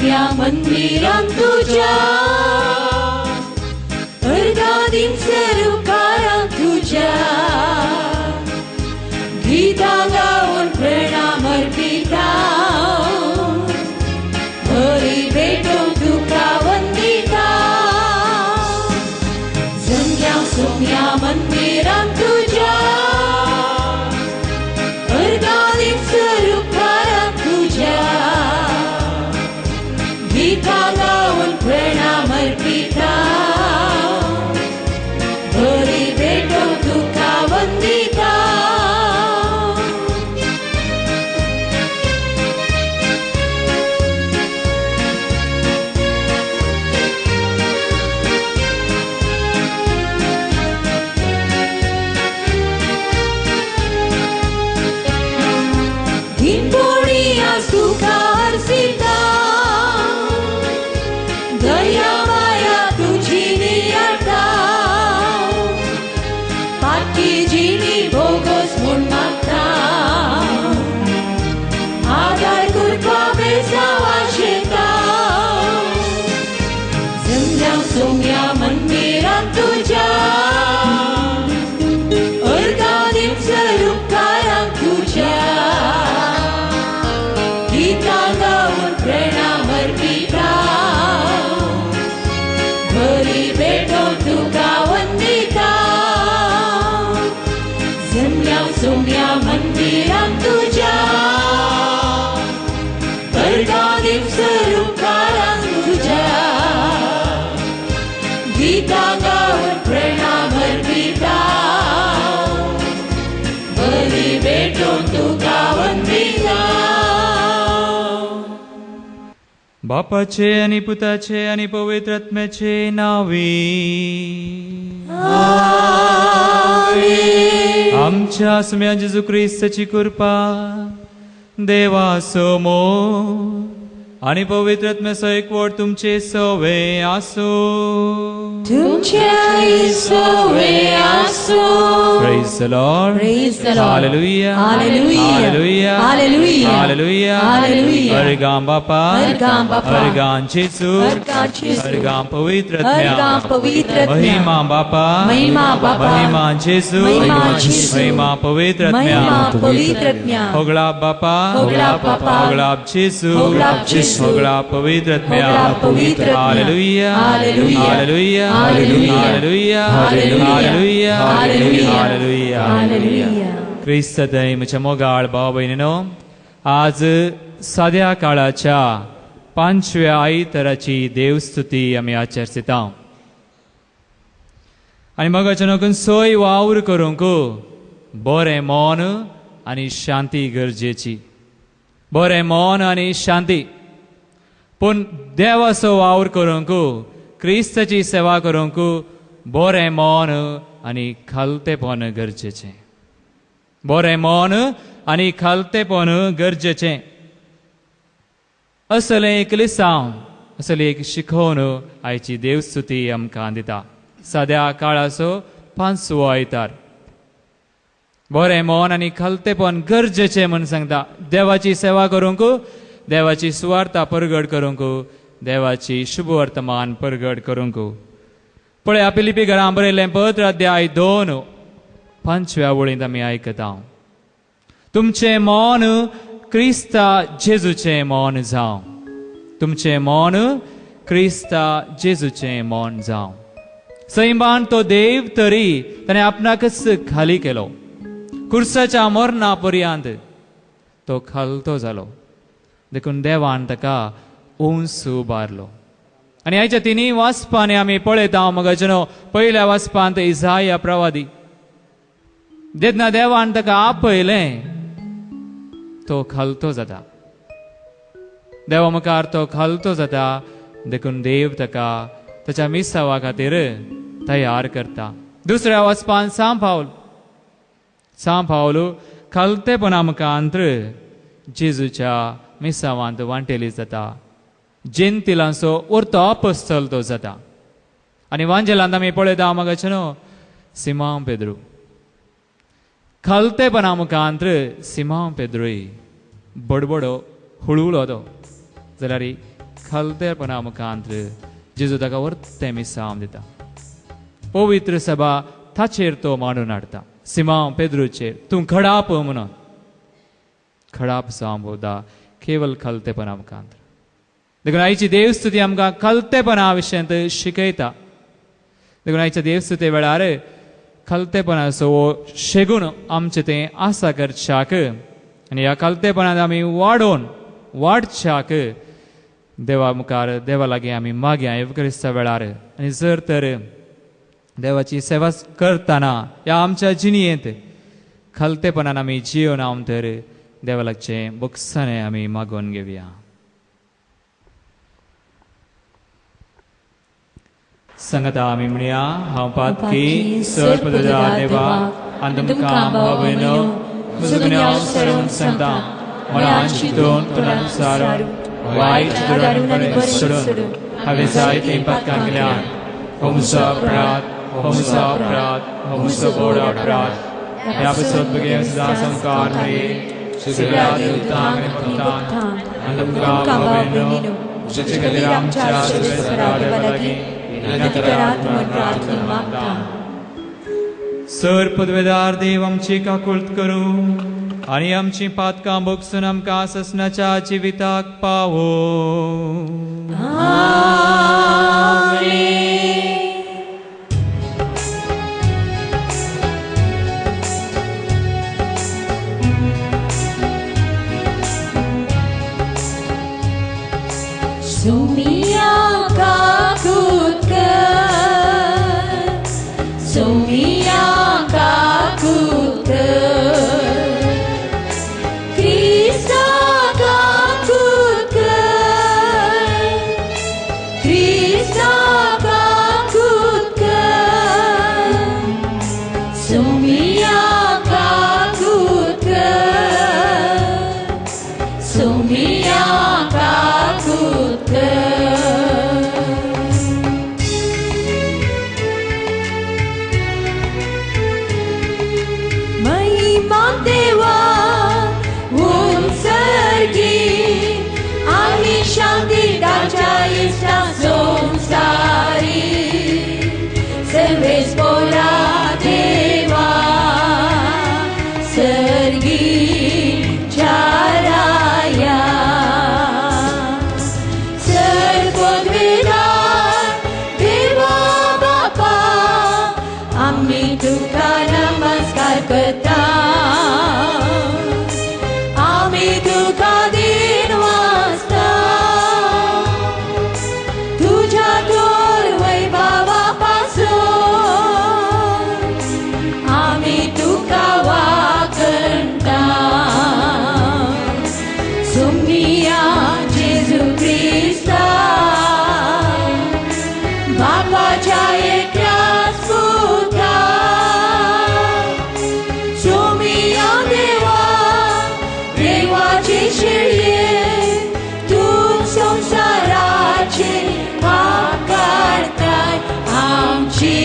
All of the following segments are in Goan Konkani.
सोम्या मंदिरां तुज्या अर्गां सरुकारां तुज्या गीतां गावन प्रणाम अर्पिता बरी भेटोवंक तुका वंदिता जमल्या सोम्या मंदिरां तुज्या अर्गां सरुकारां तुज्या गीतां गावन प्रणाम अर्पिता बरी भेटोवंक तुका वंदिता. दया माया तुझी नियाळटा पाटी जिणी भोगोस म्हूण मागता आदार करपा बेजांव आशेता जमल्या सोम्या मंदिरां तुज्या अर्गां सरुकारां तुज्या गीतां गावन प्रणाम अर्पिता बरी भेटोवंक तुका वंदिता जमल्या सोम्या मंदिरां तुज्या अर्गां सरुकारां तुज्या गीतां गावन प्रणाम अर्पिता बरी भेटोवंक तुका वंदिता. बापाचे आनी पुताचे आनी पवित्र आत्म्याचे नांवी आमच्या सुम्या जेजू क्रिस्ताची कृपा देवाचो मोग आनी पवित्र आत्म्याचो एकवट तुमचे सवे आसूं. तुमच्याय सवे आसूं. Praise the Lord. Praise the Lord. Hallelujah. Hallelujah. Hallelujah. Hallelujah. Hallelujah. Hallelujah. अर्गां बापा. अर्गां बापा. अर्गां जेजू. अर्गां जेजू. अर्गां पवित्र आत्म्या. अर्गां पवित्र आत्म्या. महिमा बापा. महिमा बापा. महिमा जेजू. महिमा जेजू. महिमा पवित्र आत्म्या. महिमा पवित्र आत्म्या. होगळा बापा. होगळा बापा. होगळा जेजू. होगळा जेजू. होगळा पवित्र आत्म्या. होगळा पवित्र आत्म्या. Hallelujah. Hallelujah. Hallelujah. Hallelujah. Hallelujah. Hallelujah. Hallelujah. Hallelujah. Hallelujah. Hallelujah. क्रिस्त म्हज्या मोगाळ भाव भयणीनो, आज साद्या काळाच्या पांचव्या आयताराची देवस्तुती आमी आचरता आनी मगाच्या नकून सोय वावर करूंक बरें मन आनी शांती गरजेची. बरें मन आनी शांती, पूण देवाचो वावर करूंक, क्रिस्ताची सेवा करूंक बरें मन आनी खालतेपण गरजेचें. बरें मन आनी खालतेपण गरजेचें. असलें एक लिसांव, असली एक शिकोवन आयची देवस्तुती आमकां दिता. साद्या काळाचो पांचवो आयतार. बरें मन आनी खालतेपण गरजेचें म्हूण सांगता. देवाची सेवा करूंक, देवाची सुवार्ता परगट करूंक, देवाची शुभवर्तमान परगट करूंक. पळया फिलिपी घरां बरयल्लें पत्र अध्याय 2 5व्या वळींत आमी आयकता, तुमचें मन क्रिस्ता जेजूचें मन जावं. तुमचें मन क्रिस्ता जेजूचें मन जावं. सैमान तो देव तरी ताणें आपणाकच खाली केलो. कुर्साच्या मरणा पर्यंत तो खालतो जालो. देखून देवान ताका उंच उबारलो. आनी आयच्या तिनूय वाचपांनी आमी पळयता मगाजनो, पयल्या वाचपांत इजाया प्रवादी जेन्ना देवान ताका आपयलें तो खालतो जाता. देवा मुखार तो खालतो जाता. देखून देव ताका ताच्या मिसावा खातीर तयार करता. दुसऱ्या वाचपान सांव पावल खालतेपणा मुखांत जेजूच्या मिसावांत वांटेली जाता. जेंतिलांचो उरतो अपस्थल तो जाता. आनी वांजेलांत आमी पळयता मगाचे न्हू सिमांव पेद्रू खालतेपणा मुखांत सिमांव पेद्रूय बडबडो हुळहुळो तो जाल्यार खालतेपणा मुखांत जेजू ताका वर्तें मिसांव दिता. पवित्र सभा ताचेर तो मांडून हाडटा. सिमांव पेद्रूचेर तूं खडाप म्हणून खडाप जावं भोवदा केवल खालतेपणा मुखांत. देखून आयची देवस्तुती आमकां खालतेपणा विशयांत शिकयता. देखून आयच्या देवस्तुती वेळार खालतेपणाचो हो शेगूण आमचें तें आसा करच्याक आनी ह्या खालतेपणांत आमी वाडोवन वाडच्याक देवा मुखार देवा लागीं आमी मागया एवक्रिस्ता वेळार. आनी जर तर देवाची सेवा करतना ह्या आमच्या जिणयेंत खालतेपणान आमी जियोन आम तर देवा लागचें बोगसाणें आमी मागोवन घेवया. संगता आमी म्हणया, हांव पातकी सर पदजा देवा आनी तुमकां भाव भयणो म्हजो गुन्यांव सरून सांगता, मनान चिंतून तोंडान सारून वायट धोरण सोडून हांवें जायतीं पातकां केल्यात. हो म्हजो अपराध, हो म्हजो अपराध, हो म्हजो व्हड अपराध. ह्या पासत भुरगें सदां संकार मरे सगळ्या देवतांक आनी भक्तांक आनी तुमकां भाव भयणो म्हजे खातीर आमच्या सर्वेस्परा देवा लागीं विनंती करात म्हूण प्रार्थना मागता. सर पदवेदार देव आमची काकुळट करूं आनी आमची पातकां भोगसून आमकां ससनाच्या जिविताक पावो. सुमिया काकुत कर, सुमिया काकुत कर, क्रिस्ता काकुत कर, क्रिस्ता काकुत कर, सुमिया काकुत कर, सुमिया काकुत कर. महिमा देवा उंचर्गी आनी शांती ताच्या इश्टा संवसारी सर्वेस्पोरा देवा सर्गीच्या राया. सर पदवेदार देवा बापा आमी तुका नमस्कार करता, आमी तुका दीन वाचता, तुज्या थोर वैभवा पासून आमी तुका वाखणटा. सुमिया जेजू क्रिस्ता बापाच्या एकल्याच पुता, सुमिया देवा देवाचे शेळये तूं संवसाराचे पाप काडताय आमची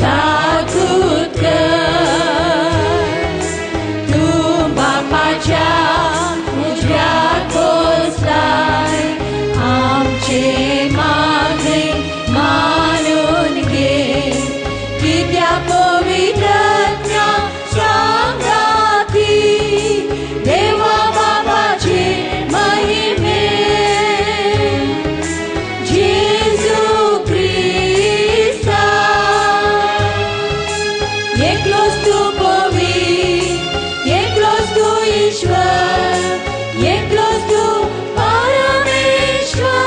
काकूत कर. तूं बापाच्या उजव्याक बसलाय आमचे मागणे मानून घे, कित्या पवित्रत्या सांगाती देवा बापाचे महिमे जेजू क्रिस्ता. एकलोच तूं पवित्र, एकलोच तूं ईश्वर, एकलोच तूं परमेश्वर.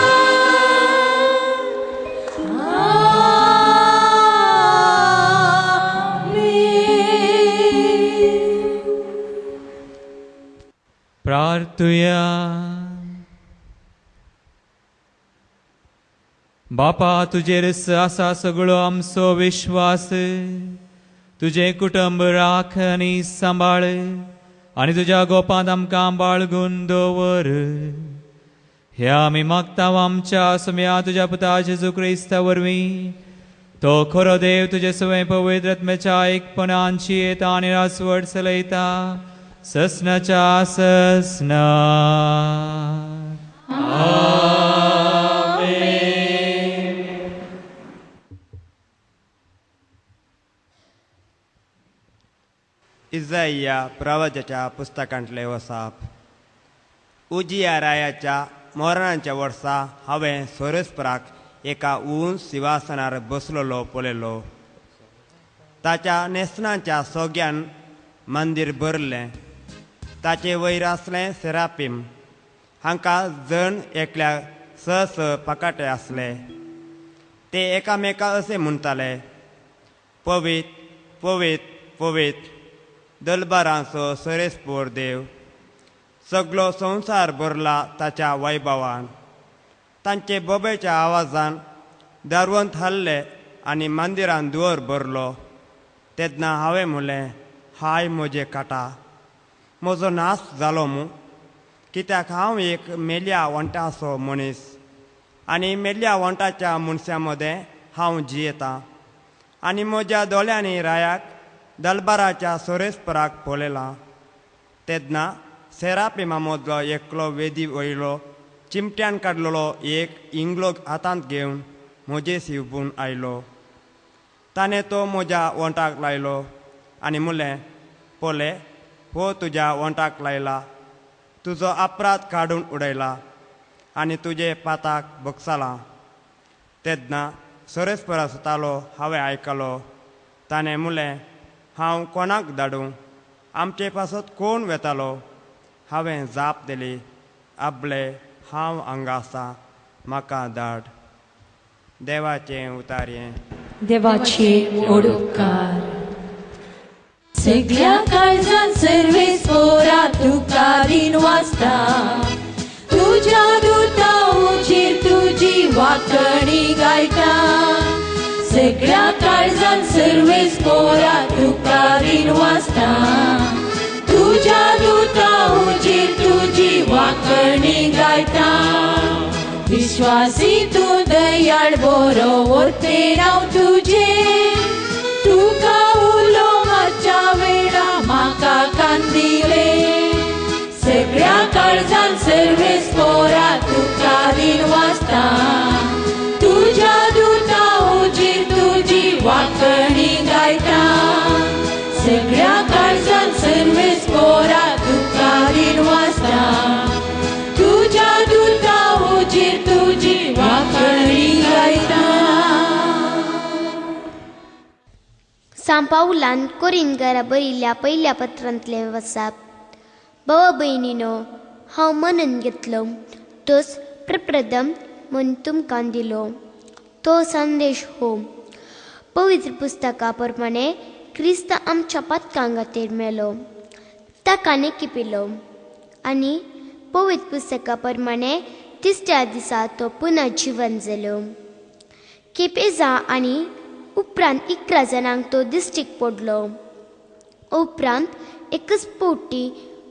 आमेन. प्रार्थुया. बापा तुजेर आसा सगळो आमचो विश्वास, तुजें कुटुंब राख आनी सांबाळ आनी तुज्या गोपांत आमकां बाळगून दवर. ह्या आमी मागता आमच्या सुम्या तुज्या पुता जेजू क्रिस्ता वरवीं, तो खरो देव तुजे सवय पवित्र आत्म्याच्या एकपणान येता आनी रासवट चलयता ससनाच्या ससना. आमेन. इसाईया प्रवाजाच्या पुस्तकांतले वसाप. उजिया रायाच्या मोरणाच्या वर्सा हांवें सोरेस्पराक एका उंच शिवासनार बसलेलो पळयलो. ताच्या न्हेसणाच्या सोग्यान मंदीर भरलें. ताचे वयर आसलें सेरापीम, हांकां जण एकल्या स स पाकाटे आसले. ते एकामेका अशें म्हणटाले, पवित पवित पवित दलबारांचो सरेस्पोर देव, सगलो संवसार भरला ताच्या वैभवान. तांचे बोबेच्या आवाजान दारवंत हाल्ले आनी मंदिरान दुवर भरलो. तेन्ना हांवें म्हणलें, हाय म्हजे काटा, म्हजो नाश जालो मू, कित्याक हांव एक मेल्या वण्टाचो मनीस आनी मेल्ल्या वण्टाच्या मनशां मदें हांव जियेतां आनी म्हज्या दोळ्यांनी रायाक दलबाराच्या सोरेस्पराक पळयलां. तेन्ना सेरापिमा मदलो एकलो वेदी वयलो चिमट्यान काडलेलो एक इंगलो हातांत घेवन म्हजे शिवपून आयलो. ताणें तो म्हज्या वण्टाक लायलो आनी म्हणलें, पळय, हो तुज्या वण्टाक लायला, तुजो अपराध काडून उडयला आनी तुजे पाताक बगसालां. तेन्ना सोरेस्परा सुतालो हांवें आयकलो. ताणें म्हणलें, हांव कोणाक धाडूं, आमचे पासत कोण वेतालो? हांवें जाप दिली, आपले हांव हांगा आसा, म्हाका धाड. देवाचें उतारयें. देवाचे ओडकार. सगळ्या काळजान सर्वेस पोरा तुका दिन वाचता, तुज्या दुता उजीर तुजी वाकणी गायता. सगळ्या काळजान सर्वेस पोरा तुका दिन वाचता, तुज्या दुता उजीर तुजी वाकणी गायता. विश्वासी तूं दयाळ बरो वरते नांव तुजें, तुका उलो मारच्या वेळा म्हाका कांदिले. सगळ्या काळजान सर्वेस पोरा तुका दिन वाचता, तुज्या दुता उजीर तुजी वाकणी गायता. सगळ्या काळजान सर्वेस पोरा तुका दिन वाचता, तुज्या दुता उजीर तुजी वाकणी गायता. सांपावलान कोरिनगरा बरयल्ल्या पयल्या पत्रांतलें वसाप. भावा भयणीनो, हांव मनून घेतलो तोच प्रप्रथम म्हूण तुमकां दिलो तो संदेश हो. पवित्र पुस्तका प्रमाणे क्रिस्त आमच्या पातकां खातीर मेलो, ताका निकिपिलो आनी पवित्र पुस्तका प्रमाणे तिसऱ्या दिसा तो पुनः जिवन जालो. केपेजा आनी उपरांत 11 जाणांक तो दिश्टीक पडलो. उपरांत एकच पोटी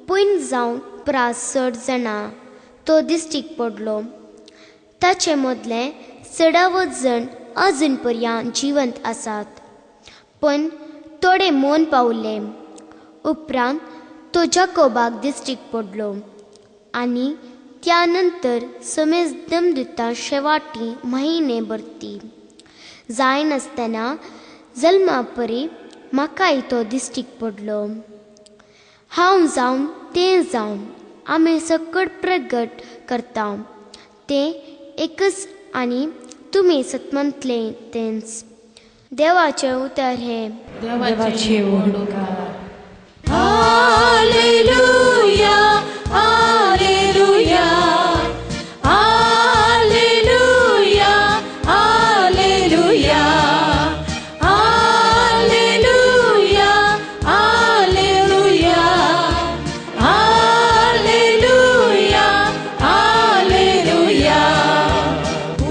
पयन जावन प्रास चड जाणां तो दिश्टीक पडलो. ताचे मदले चडावत जण अजून पर्यंत जिवंत आसात, पण थोडे मौन पावले. उपरांत तो जाकोबाक दिश्टीक पडलो आनी त्या नंतर समेज दमदुता शेवाटी म्हयने भरती जायनासतना जल्मा परी म्हाकाय तो दिश्टीक पडलो. हांव जावन तें जावन आमी सकट प्रगट करता तें एकच आनी तुमी सतमंतले तेंच. देवाचें उतर हें. देवाचे ओडकार. Hallelujah, hallelujah, hallelujah, hallelujah, hallelujah, hallelujah, hallelujah, hallelujah.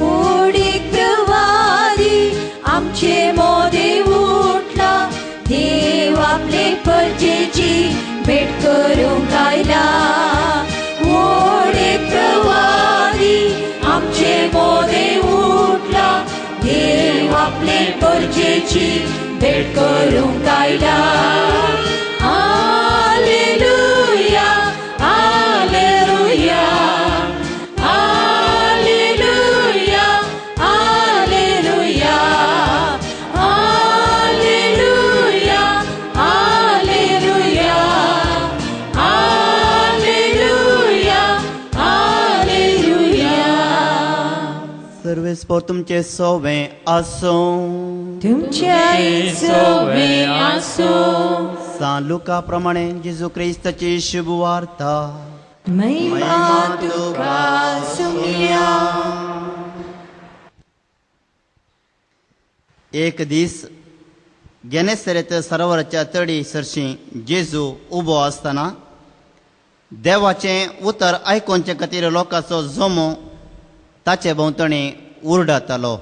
ओडीक प्रवादी आमचे मोदे उठला, देव आपले परजेची भेट करूंक आयला. ओडीक प्रवादी आमचे मोदे उठला, देव आपले परजेची भेट करूंक आयला. Hallelujah, hallelujah, hallelujah, hallelujah, hallelujah, hallelujah. सर्वेस्पोर तुमचे सोवे आसूं, तुमचे सोवे आसूं. सान लुका प्रमाणे जेजू क्रिस्ताची शुभ वार्ता. महिमा तुका सुमिया. एक दीस गेनेसरेत सरोवराच्या तडी सरशी जेजू उबो आसतना देवाचें उतर आयकुचे खातीर लोकांचो जमो ताचे भोंवतणी उरडातालो.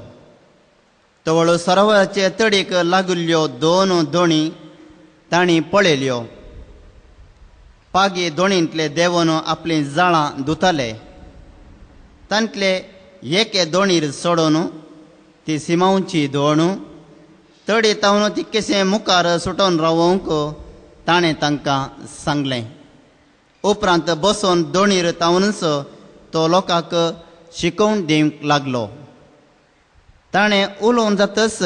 तवळ सरोवराचे तडीक लागिल्ल्यो दोन दोणी तांणी पळयल्यो. पागी दोणींतले देवन आपलीं जाळां धुताले. तांतले एके दोणीर सोडून ती सिमांवची दोण तडी तावन तितकेशें मुखार सुटोवन रावोवंक ताणें तांकां सांगलें. उपरांत बसोन दोणीर तावनच तो लोकांक शिकोवन दिवंक लागलो. ताणें उलोवन जातच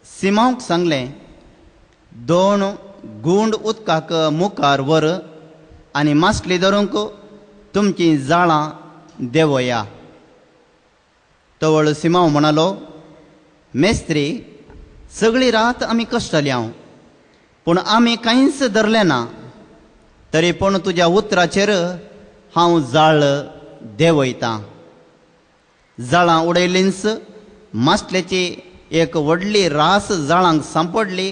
सिमांवक सांगलें, दोन गुंड उदकाक मुखार व्हर आनी मासली धरूंक तुमचीं जाळां देंवया. तवळ सिमांव म्हणालो, मेस्त्री, सगळी रात आमी कश्टल्या, पूण आमी कांयच धरलें ना, तरी पूण तुज्या उतराचेर हांव जाळ देंवयतां. जाळां उडयलींच मासलेची एक व्हडली रास जाळांक सांपडली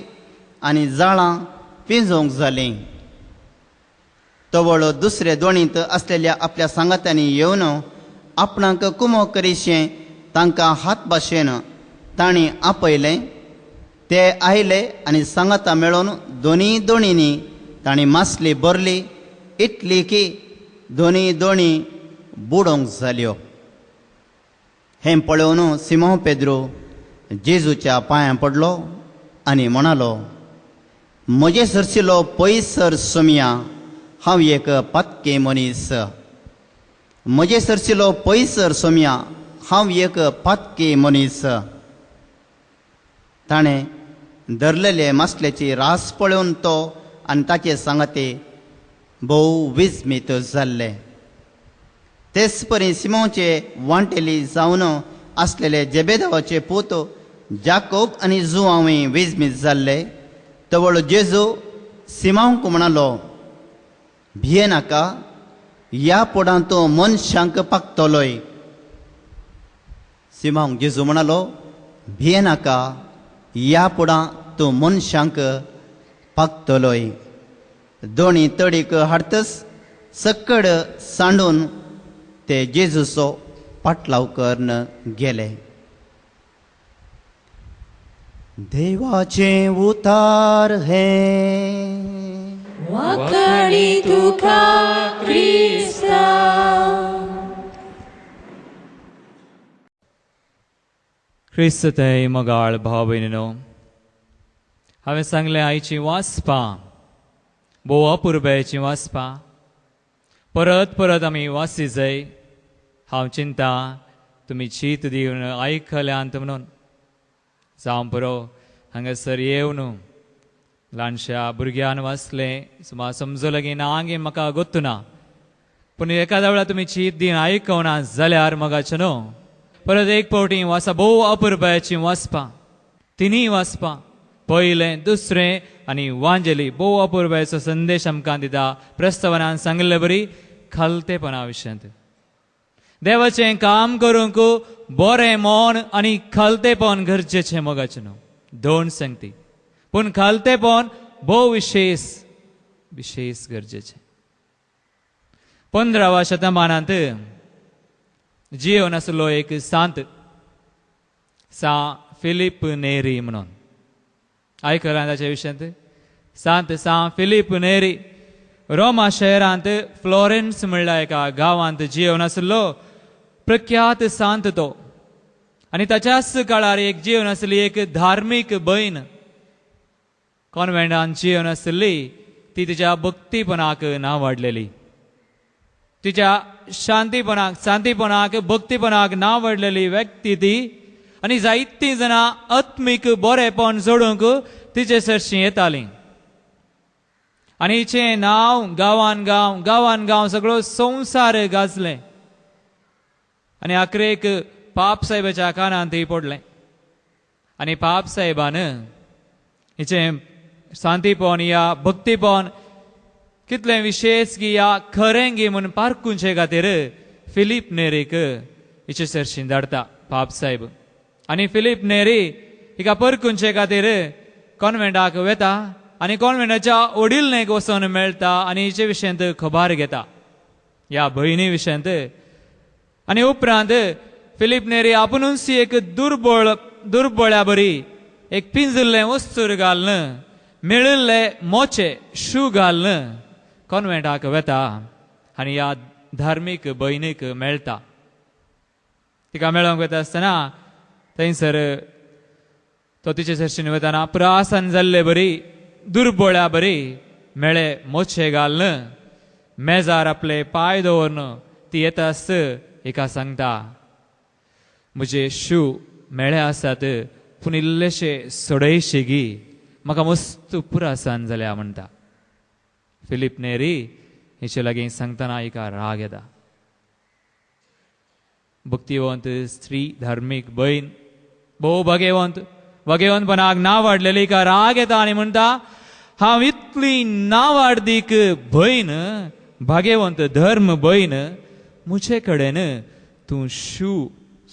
आनी जाळां पिंजोवंक जालीं. तवळ दुसरे दोणींत आसलेल्या आपल्या सांगात्यांनी येवन आपणाक कुमो करीशें तांकां हात भाशेन तांणी आपयलें. ते आयले आनी सांगाता मेळोवन दोनी दोणींनी तांणी मासली भरली इतली की दोनी दोणी बुडोवंक जाल्यो. हें पळोवन सिमांव पेद्रो जेजूच्या पांयां पडलो आनी म्हणालो, म्हजे सरशिलो पयसर सोमया, हांव एक पातके मनीस. म्हजे सरशिलो पयसर सोमया, हांव एक पातके मनीस. ताणें धरलेले मासलेची रास पळोवन तो आनी ताचे सांगाते भोव विस्मीत जाल्ले. तेच परी सिमोचे वांटेली जावन आसलेले जेबेदावाचे पूत जाकोब आनी जुआंवूय विस्मीत जाल्ले. तवळ जेजू सिमांवक म्हणालो, भियेनाका, ह्या पोडांत तो मनशांक पाकतलोय. सिमांवक जेजू म्हणालो, भियेनाका, ह्या पोडां तूं मनशांक पाकतलोय. दोणी तडीक हाडतच सक्कड सांडून ते जेजूचो पाटलाव करून गेले. देवाचें उतार हें, वाखाणी तुका क्रिस्ता. क्रिस्त थंय मोगाळ भाव भयणीनो, हांवें सांगलें आयचीं वाचपां भोव अपुरबायेचीं वाचपां परत परत आमी वाची जाय. हांव चिंता तुमी चीत दिवन आयकल्यांत म्हणून. जावं पुरो हांगासर येवन ल्हानशा भुरग्यान वाचलें, सुमार समजलो की ना आगे म्हाका गोत्तू ना, पूण एकाद्या वेळार तुमी चीत दिवन आयकना जाल्यार मगाचें न्हू परत एक फावटी वाचा. भोव अपुरबायेचीं वाचपां, तिनूय वाचपां, पयलें दुसरें आनी वांजेली भोव अपुरबायेचो संदेश आमकां दिता. प्रस्तावनान सांगिल्ले बरी खालतेपणा विशयांत देवाचें काम करूंक बरें मन आनी खालतेपण गरजेचें मोगाचें न्हू. दोन सांगती, पूण खालतेपण भोव विशेष विशेष गरजेचें. 15व्या शतमानांत जिवन आसलो एक सांत, सा फिलीप नेरी म्हणून. आयकलां ताच्या विशयांत? सांत सा फिलीप नेरी रोमा शहरांत फ्लोरेन्स म्हणल्या एका गांवांत जिवन आसलो प्रख्यात सांत तो. आनी ताच्याच काळार एक जिवन आसली एक धार्मीक भयण, कॉन्वेंटान जिवन आसली. ती तिच्या भक्तीपणाक नांव वाडलेली, तिच्या शांतीपणाक शांतीपणाक भक्तीपणाक नांव वाडलेली व्यक्ती ती. आनी जायतीं जाणां आत्मीक बरेपण जोडूंक तिचे सरशीं येतालीं. आनी हिचें नांव गांवान गांव गांवान गांव सगळो संवसार गाजलें. आनी आखरेक पाप साहेबाच्या कानांत पडलें आनी पाप साहेबान हिचें शांतीपण या भक्तीपण कितलें विशेश गी या खरें गी म्हूण पारकुंचे खातीर फिलीप नेरीक हिचे सरशीं धाडटा पाप साहेब. आनी फिलीप नेरी हिका परकुंचे खातीर कॉन्वेंटाक वेता आनी कॉन्वेंटाच्या वडीलनेक वचून मेळटा आनी हिचे विशयांत खबर घेता ह्या भयणी विशयांत. आनी उपरांत फिलीप नेरी आपुणूच एक दुर्बळ्या बरी एक पिंजिल्लें वस्तूर घालून मेळिल्ले मोचे शू घालून कॉन्वेंटाक वेता आनी ह्या धार्मीक भयणीक मेळटा. तिका मेळोंक वता आसतना थंयसर तो तिचे सरशीन वतना प्रासन जाल्ले बरी दुर्बळ्या बरी मेळे मोचे घालून मेजार आपले पांय दवरून ती येता आस हिका सांगता, म्हजे शू मेळे आसात पूण इल्लेशे सोडयशे गी, म्हाका मस्त पुरासान जाल्या म्हणटा. फिलीप नेरी हिचे लागीं सांगतना हिका राग येता. भक्तिवंत स्त्री धार्मीक भयण भोव भागेवंत भागेवंतपणाक नांव वाडलेली हिका राग येता आनी म्हणटा, हांव इतली नांवाडदीक भयण भागेवंत धर्म भयण म्हजे कडेन तूं शू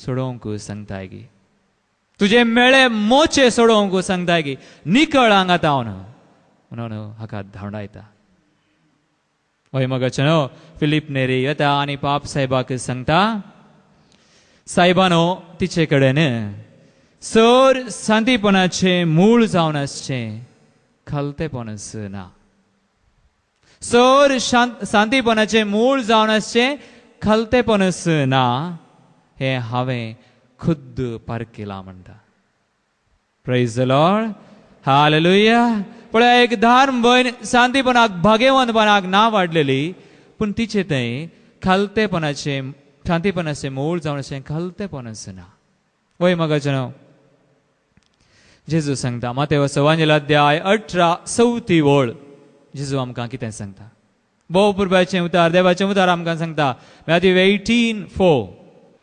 सोडोवंक सांगताय गी, तुजे मेळे मोचे सोडोवंक सांगताय गी, निकळ हांगा तावन म्हणून हाका धांवडायता. हय मगाचें फिलीप नेरी येता आनी पाप साहेबाक सांगता, साहेबानो तिचे कडेन सर शांतीपणाचें मूळ जावन आसचें खालतेपणच ना, सर शांतीपणाचें मूळ जावन आसचें खालतेपणच ना, हें हांवें खुद्द पारखिलां म्हणटा. Praise the Lord, hallelujah. पळय एक धार्म भयण शांतीपणाक भागेवंतपणाक ना वाडलेली पूण तिचे थंय खालतेपणाचें शांतीपणाचें मूळ जावन अशें खालतेपणच ना. वय मगाचें जेजू सांगता मातेव सवांजेल अध्याय 18 चवथी वळ जेजू आमकां कितें सांगता? भोव पुरबाचें उतार देवाचें उतार आमकां सांगता मॅथ्यू 18:4.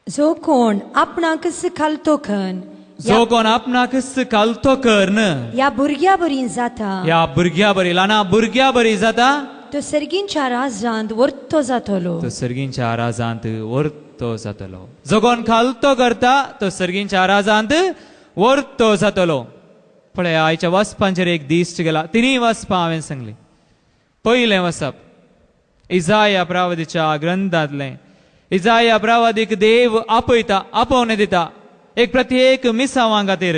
जो कोण आपणाकच खालतो कन, जो कोण आपणाकच खालतो करन ह्या भुरग्या बरी जाता, ह्या भुरग्या बरी ल्हाना भुरग्या बरी जाता, तो सर्गींच्या राजांत वर्तो जातलो, तो सर्गींच्या राजांत वर्तो जातलो. जो कोण खालतो करता तो सर्गींच्या राजांत वर्तो जातलो. पळय आयच्या वाचपांचेर एक दीस गेला, तिनूय वाचपां हांवें सांगली. पयलें वाचप इजाया प्रावदीच्या ग्रंथांतलें. इजाया प्रावादीक देव आपयता, आपोवणें दिता एक प्रत्येक मिसावां खातीर.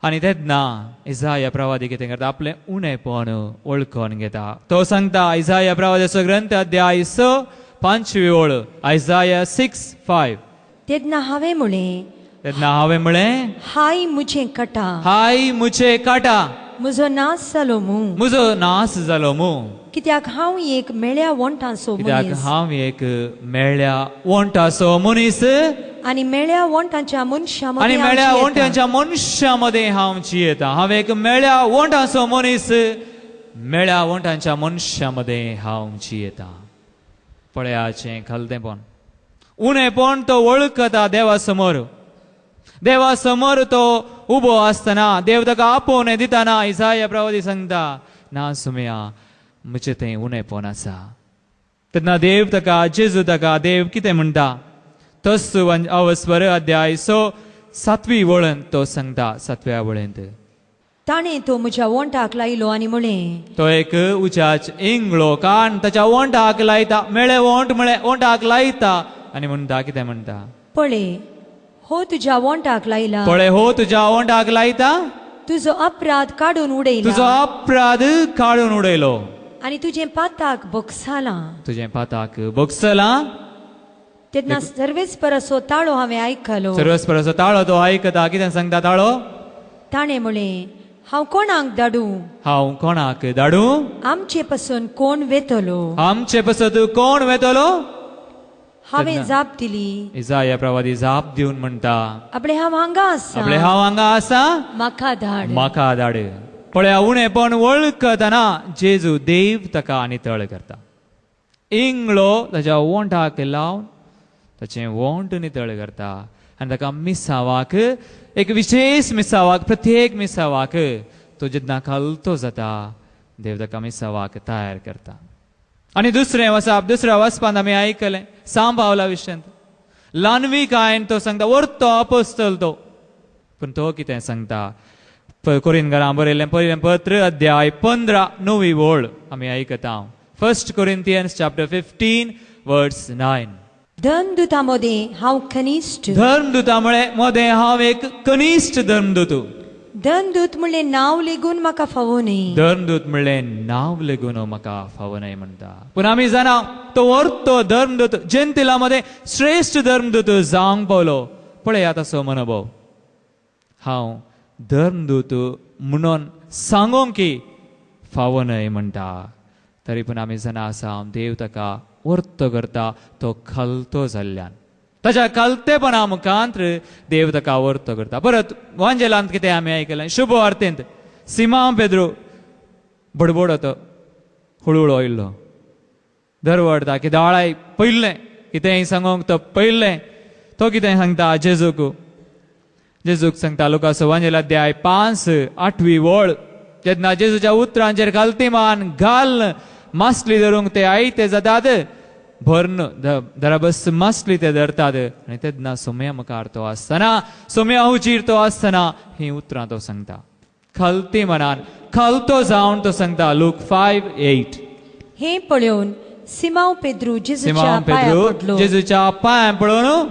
आनी तेन्ना इजाया प्रवादी कितें करता, आपलें उणेपण वळखून घेता. तो सांगता इजाया प्रवादाचो ग्रंथ अध्याय 6 5वी ओळ, आयजाया 6:5. तेन्ना हांवें म्हळें, तेन्ना हांवें म्हळें, हाय मुझे काटा, हाय मुझे काटा, म्हजो नाश जालो मू, म्हजो नाश जालो मू, कित्याक हांव एक मेळ्या वोंटाचो, कित्याक हांव एक मेळ्या वोंटाचो मनीस, आनी मेळ्या वोंटांच्या मनशां आनी मेळ्या वोंटांच्या मनशां मदें हांव जियेता. हांव एक मेळ्या वोंटाचो मनीस, मेळ्या वोंटांच्या मनशां मदें हांव जियेता. पळयाचें खालतेंपण उणेपण तो वळखता देवा समोर. देवा समोर तो उबो आसतना देव ताका आपोवणें दितना इजाया प्रवादी सांगता, ना सुमया म्हजें तें उणेपण आसा. तेन्ना देव ताका, जेजू ताका देव कितें म्हणटा, तस अवस्वर अध्याय 6 7वी वळण तो सांगता, 7व्या वळेंत ताणें तो म्हज्या वोंटाक लायलो आनी म्हळें, तो एक उच्याच इंगळो कान ताच्या वोंटाक लायता, मेळे वोंट म्हळें वोंटाक लायता आनी म्हणटा कितें म्हणटा, पळय हो तुज्या वोंटाक लायला, पळय हो तुज्या वोंटाक लायता, तुजो अपराध काडून उडयला, तुजो अपराध काडून उडयलो आनी तुजें पाताक बोगसालां, तुजें पाताक बोगसलां. तेन्ना सर्वेस्पराचो ताळो हांवें आयकलो, सर्वेस्पराचो ताळो तो आयकता. कितें सांगता ताळो? ताणें म्हळें, हांव कोणाक धाडूं, हांव कोणाक धाडूं, आमचे पसून कोण वेतलो, आमचे पसून कोण वेतलो? हांवें जाप दिली, इजाया प्रवादी जाप दिवन म्हणटा, आपले हांव हांगा आसा, आपले हांव हांगा आसा, म्हाका धाड, म्हाका धाड. पळया उणेपण वळखतना जेजू देव ताका नितळ करता. इंगळो ताच्या वोंठाक लावन ताचें वोंट नितळ करता आनी ताका मिसावाक, एक विशेश मिसावाक, प्रत्येक मिसावाक तो जेन्ना खालतो जाता देव ताका मिसावाक तयार करता. आनी दुसरें वसाप, दुसऱ्या वचपांत आमी आयकलें सांब पावला विशयांत लानवी कायन तो सांगता वर्तो अपोस्तल तो, पूण तो कितें सांगता कोरिंथकारां बरयल्लें पयलें पत्र अध्याय 15 णवी वळ आमी आयकता. 1 Corinthians chapter 15 verse 9. धर्मदूता मदें हांव कनिश्ठ, धर्मदूता मदें हांव एक कनिश्ठ धर्मदूत. धर्मदूत म्हणलें नांव लेगून म्हाका फावो न्हय, धर्मदूत म्हणलें नांव लेगून म्हाका फावो न्हय म्हणटा. पूण आमी जाणा तो वर्तो धर्मदूत जेंतिला मदें श्रेश्ठ धर्मदूत जावंक पावलो. पळयात असो मनोभाव, हांव धर्मदूत म्हणून सांगोंक की फावो न्हय म्हणटा. तरी पूण आमी जाणा आसा देव ताका वर्तो करता तो खालतो जाल्ल्यान, ताच्या खालतेपणा मुखांत देव ताका वर्तो करता. परत वांजेलांत कितें आमी आयकलें शुभ वार्तेंत सिमांव पेद्रू बडबडत हळुहळू आयिल्लो, दरवडता की दाळाय पयलें कितेंय सांगोंक तो पयलें. तो कितें सांगता जेजूक, जेजूक सांगता लुकास वांजेल अध्याय 5 8वी वळ, जेन्ना जेजूच्या उतरांचेर खालती मान घाल मासली धरूंक ते आयते जातात, भरून धराबस मासली ते धरतात आनी तेन्ना सोम्या मुखार तो आसतना, सोम्या हुजीर तो आसतना ही उतरां तो सांगता खालती मनान, खालतो जावन तो सांगता. लूक 5:8. हे पळोवन सिमांव पेद्रू जेजूच्या पांयां पडलो, जेजूच्या पांयां पळोवन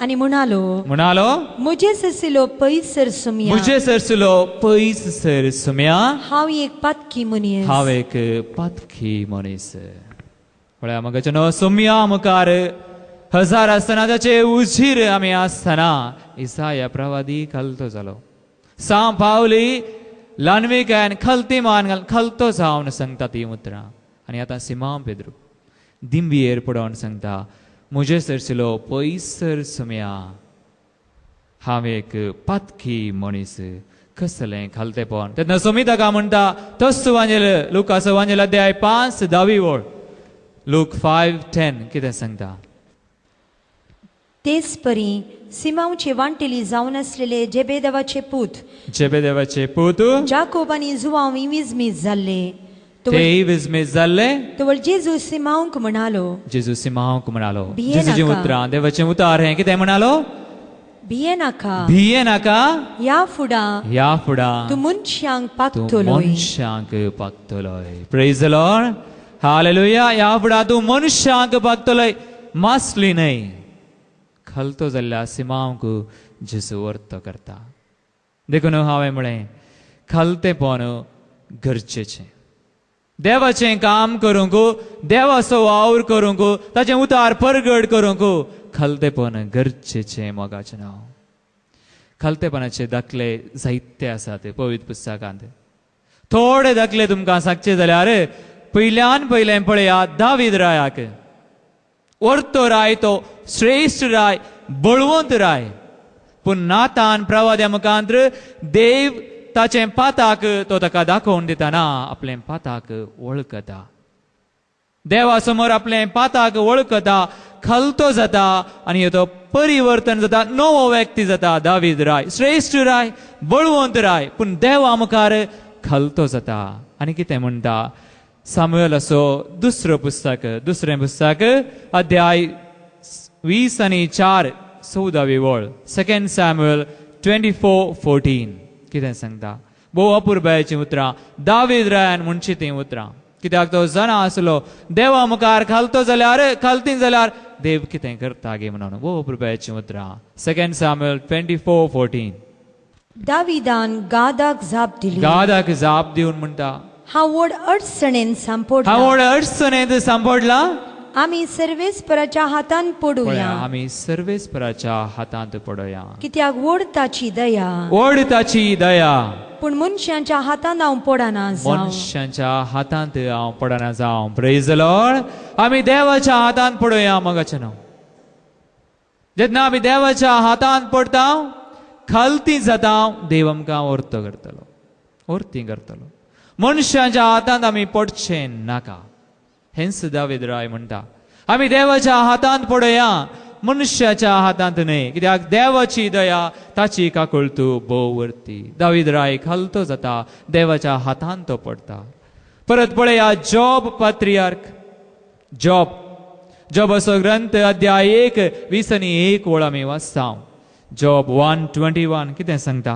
आनी म्हणालो, म्हणालो म्हजे सरसिलो पयस सर सुम्या, म्हजे सरसिलो पयस सर सुम्या, हांव एक पातकी मनीस, हांव एक पातकी मनीस. पळया मगाचे न्हू सोम्या मुखार हजार आसतना ताचे उजीर आमी आसतना इसाया प्रवादी खालतो जालो. साम पावली लानविकायन खलती मान घाल खलतो जावन सांगता ती उतरां. आनी आतां सिमांव पेद्रू दिंबियेर पडोवन सांगता म्हजे सरसिलो पयसर सुम्या, हांव एक पातकी मनीस. कसलें खालतेपण. तेन्ना सोमी ताका म्हणटा तस वांजेल लुकास वांजेल अध्याय 5 10वी वळ, लूक 5:10 कितें सांगता. तेच परी सिमांवचे वांटेली जावन आसलेले जेबेदेवाचे पूत, जेबेदेवाचे पूत जाकोब आनी जुवांव विजमीज जाल्ले, तेय विजमीज जाल्ले. तवळ जेजू सिमांवक म्हणालो, जेजू सिमांवक म्हणालो, जेजूचीं उतरां देवाचें उतार हें कितें म्हणालो, भिये नाका, भिये नाका, ह्या फुडां, ह्या फुडां तूं मनशांक पागतलोय, मनशांक पागतलोय. Praise the Lord, hallelujah. ह्या फुडां तूं मनशांक पागतलोय, मासली न्हय. खालतो जाल्ल्या सिमांवक जेजू वर्तो करता. देखून हांवें म्हळें खालतेपण गरजेचें. देवाचें काम करूंक, देवाचो वावर करूंक, ताचें उतार परगट करूंक खालतेपण गरजेचें. मोगाचें नांव खालतेपणाचे दाखले जायते आसात पवित्र पुस्तकांत. थोडे दाखले तुमकां सांगचे जाल्यार पयल्यान पयलें पळया दावीद रायाक. वर्तो राय तो श्रेश्ठ राय, बळवंत राय, पूण नातान प्रवाद्या मुखांत देव ताचें पाताक तो ताका दाखोवन दिताना आपलें पाताक वळखता, देवा समोर आपलें पाताक वळखता, खालतो जाता आनी तो परिवर्तन जाता, नवो व्यक्ती जाता. दावीद राय श्रेश्ठ राय, बळवंत राय, पूण देवा मुखार खालतो जाता. आनी कितें म्हणटा सामुएल असो दुसरो पुस्तक, दुसरें पुस्तक अध्याय 20 आनी 4 14वी वळ, 2 सॅम्युएल 24:14 कितें सांगता. भोव अपुरबायेचीं उतरां दावीद रायान म्हणची तीं उतरां, कित्याक तो जाणा आसलो देवा मुखार खालतो जाल्यार, खालती जाल्यार देव कितें करता गे म्हणून. भोव अपुरबायेचीं उतरां 2 सॅम्युएल 24:14. दावीदान गादाक जाप दिली, गादाक जाप दिवन म्हणटा हांव व्हड अडचणेन सांपडला, हांव व्हड अडचणेंत सांपडला, आमी सर्वेस्पराच्या हातांत पडुया, आमी सर्वेस्पराच्या हातांत पडुया, कित्याक व्हड ताची दया, व्हड ताची दया, पूण मनशांच्या हातांत हांव पडना जावं, मनशांच्या हातांत हांव पडना जावं. प्रेज the Lord. आमी देवाच्या हातांत पडुया. मगाचें नांव जेन्ना आमी देवाच्या हातांत पडटा, खालती जाता, देव आमकां वर्तो करतलो, वर्ती करतलो. मनशांच्या हातांत आमी पडचें नाका. हेंच दावीद राय म्हणटा आमी देवाच्या हातांत पडोया, मनशाच्या हातांत न्हय, कित्याक देवाची दया ताची काकुळतू भोव वर्ती. दावीद राय खालतो जाता, देवाच्या हातांत तो पडटा. परत पळया जॉब पात्रियार्क, जॉब जॉबाचो ग्रंथ अध्याय 1 20 आनी 1 ओळ आमी वाचता. जॉब 1:21 कितें सांगता?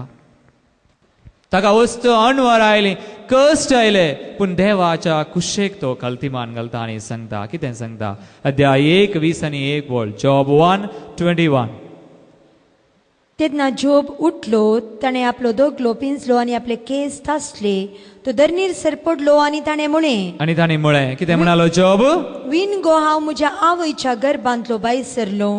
ताका वस्तू अणवर आयली, कश्ट आयले, पूण देवाच्या कुशेक तो कल्तिमान घालता आनी सांगता. कितें सांगता? अध्याय 1 20 आनी 1 ओळ, जॉब 1:21. तेन्ना जोब उठलो, ताणें आपलो दोगलो पिंजलो आनी आपले केस तासले. तो धरणीर सरपडलो आनी ताणें म्हळें, कितें म्हणालो जोब? विन गो हांव म्हज्या आवयच्या गर्भांतलो भायर सरलो,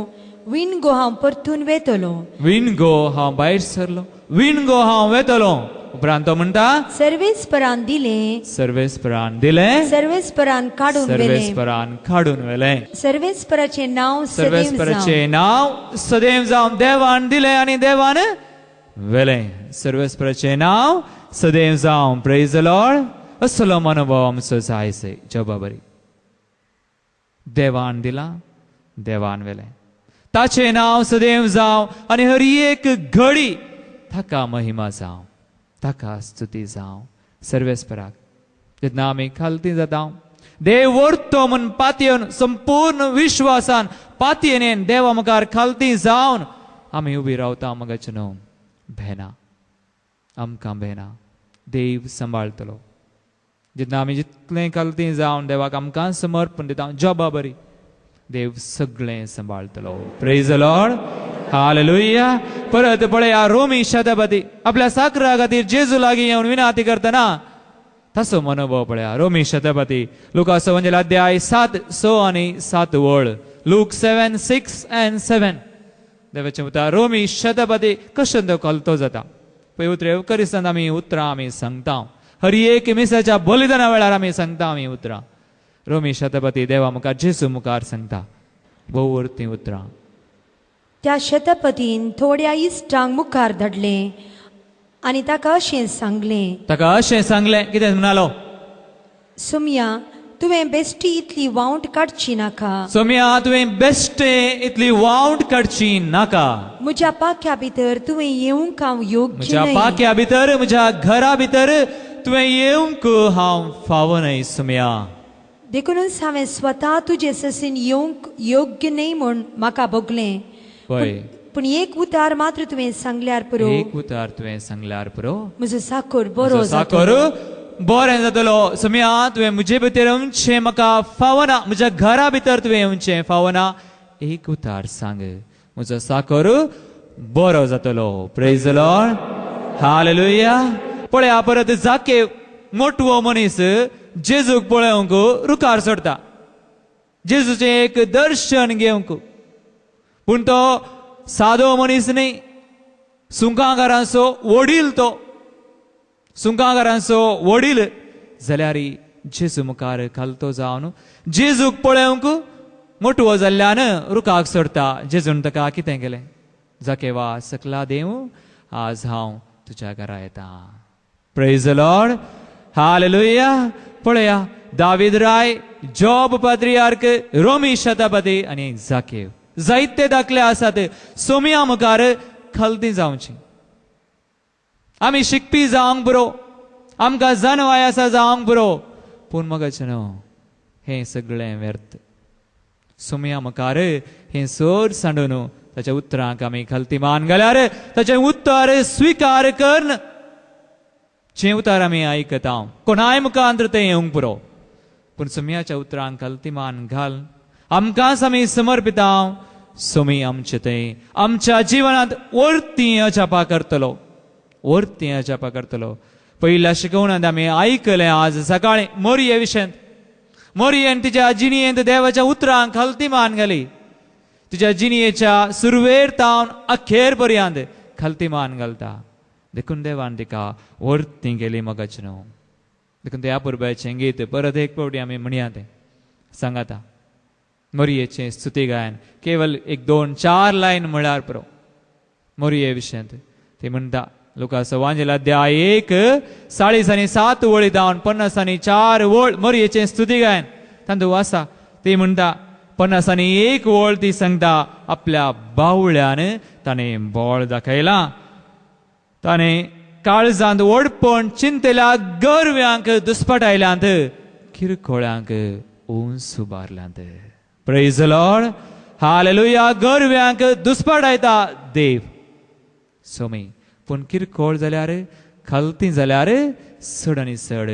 विन गो हांव परतून वेतलो. विन गो हांव भायर सरलो, विन गो हांव वेतलो. उपरांत तो म्हणटा सर्वेस्परान दिलें, सर्वेस्परान दिलें, सर्वेस्परान काडून व्हेलें, सर्वेस्परान काडून व्हेलें. सर्वेस्पराचें नांव, सर्वेस्पराचें नांव सदैव जावं. देवान दिलें आनी देवान व्हेलें. सर्वेस्पराचें नांव सदैव जावं. प्रेज the Lord. असलो मनोभाव आमचो जाय जॉबा बरी. देवान दिलां, देवान व्हेलें, ताचें नांव सदैव जावं आनी हर एक घडी ताका महिमा जावं, ताका स्तुती जावं. सर्वेस्पराक जेन्ना आमी खालती जाता, देव व्हरतो म्हूण पातयेवन, संपूर्ण विश्वासान पातयेन देवा मुखार खालती जावन आमी उबी रावता. मगाचें न्हू भेना, आमकां भेना, देव सांबाळटलो. जेन्ना आमी जितलें खालती जावन देवाक आमकां समर्पण दिता, जॉबा बरी देव सगळें सांबाळटलो. Praise the Lord, hallelujah. परत पळया रोमी शतपती आपल्या साकरा खातीर जेजू लागीं येवन विनाती करतना ताचो मनोभाव पळया. रोमी शतपती लुकाचो वंजेल अध्याय 7 6 आनी 7 वळ, लूक 7 6 आनी 7. देवाचें उतर रोमी शतपती कशें तो कलतो जाता. पळय उतरें येवकरिस्तांत आमी उतरां आमी सांगता, हर एक मिसाच्या बलिदाना वेळार आमी सांगता आमी उतरां. रोमी शतपती देवा मुखार जेजू मुखार सांगता भोव वरतीं उतरां. त्या शतपतीन थोड्या इश्टांक मुखार धाडले आनी ताका अशें सांगलें, ताका अशें सांगलें. कितें म्हणालो? सोम्या, तुवें बेश्टी इतली वावंट काडची नाका. सोम्या, तुवें बेश्टे इतली वावंट काडची नाका. म्हज्या पाख्या भितर तुवें येवंक हांव योग्य म्हज्या पाख्या भितर, म्हज्या घरा भितर तुवें येवंक हांव फावो न्हय सोम्या. देखूनच हांवें स्वता तुजे ससीन येवंक योग्य न्हय म्हूण म्हाका भोगलें. पूण एक उतार मात्र तुवें सांगल्यार पुरो, एक उतार तुवें सांगल्यार पुरो, म्हजो साकोर बरो, साकोर बरें जातलो. सोम्या, तुवें म्हजे भितर येवचें म्हाका फावना, म्हज्या घरा भितर तुवें येवचें फावना, एक उतार सांग, म्हजो साकोर बरो जातलो. Praise the Lord, hallelujah. पळया परत जाके मोटवो मनीस जेजूक पळोवंक रुखार सोडटा, जेजूचें एक दर्शन घेवंक. पूण तो सादो मनीस न्हय, सुंकांगारांचो वडील, तो सुंकांगारांचो वडील जाल्यार जेजू मुखार खालतो जावन जेजूक पळोवंक मोटवो जाल्ल्यान रुखाक सोडटा. जेजून ताका कितें केलें? जाकेवा सकला देव, आज हांव तुज्या घरा येता. प्रेज the Lord, hallelujah. पळया दावीद राय, जॉब पात्रियार्क, रोमी शतपती आनी जाकेव जायते दाखले आसात सोम्या मुखार खलती जावची. आमी शिकपी जावंक पुरो, आमकां जानवाय आसा जावंक पुरो, पूण मगाचें न्हू हें सगळें व्यर्थ. सोम्या मुखार हें चड सांडून ताच्या उतरांक आमी खलती मान घाल्यार ताचें उतर स्विकार करून जें उतर आमी आयकता कोणाय मुखार तें येवंक पुरो, पूण सोम्याच्या उतरांक खलती मान घाल आमकांच आमी समर्पिता. सोमी आमचे थंय आमच्या जिवनांत वरती अजापा करतलो, वरती अजापा करतलो. पयल्या शिकवणांत आमी आयकलें आज सकाळीं मोरये विशयांत. मोरयेन तिच्या जिणयेंत देवाच्या उतरांक खलती मान घाली. तिच्या जिणयेच्या सुरवेर तावन अखेर पर्यंत खलती मान घालता. देखून देवान तिका वरती गेली मगाचें न्हू. देखून त्या पुरब्याचें गीत परत एक फावटी आमी म्हणया तें सांगाता. मोरयेचें स्तुती गायन केवल 1 2 4 लायन म्हळ्यार पुरो. मोरये विशयांत ती म्हणटा लुकास वांजेल अध्याय 1 40 आनी 7 वळी धावन 50 आनी 4 वळ मोरयेचें स्तुती गायन तांतू आसा. ती म्हणटा 51 वळ ती सांगता आपल्या बावळ्यान ताणें बळ दाखयलां. ताणें काळजांत व्हडपण चिंतल्या गरव्यांक दुस्पटायल्यांत, किरकोळ्यांक उंच उबारल्यांत. Praise the Lord, hallelujah. गरव्यांक दुस्पटायता देव सोमी, पूण किरकोळ जाल्यार खालती जाल्यार चड आनी चड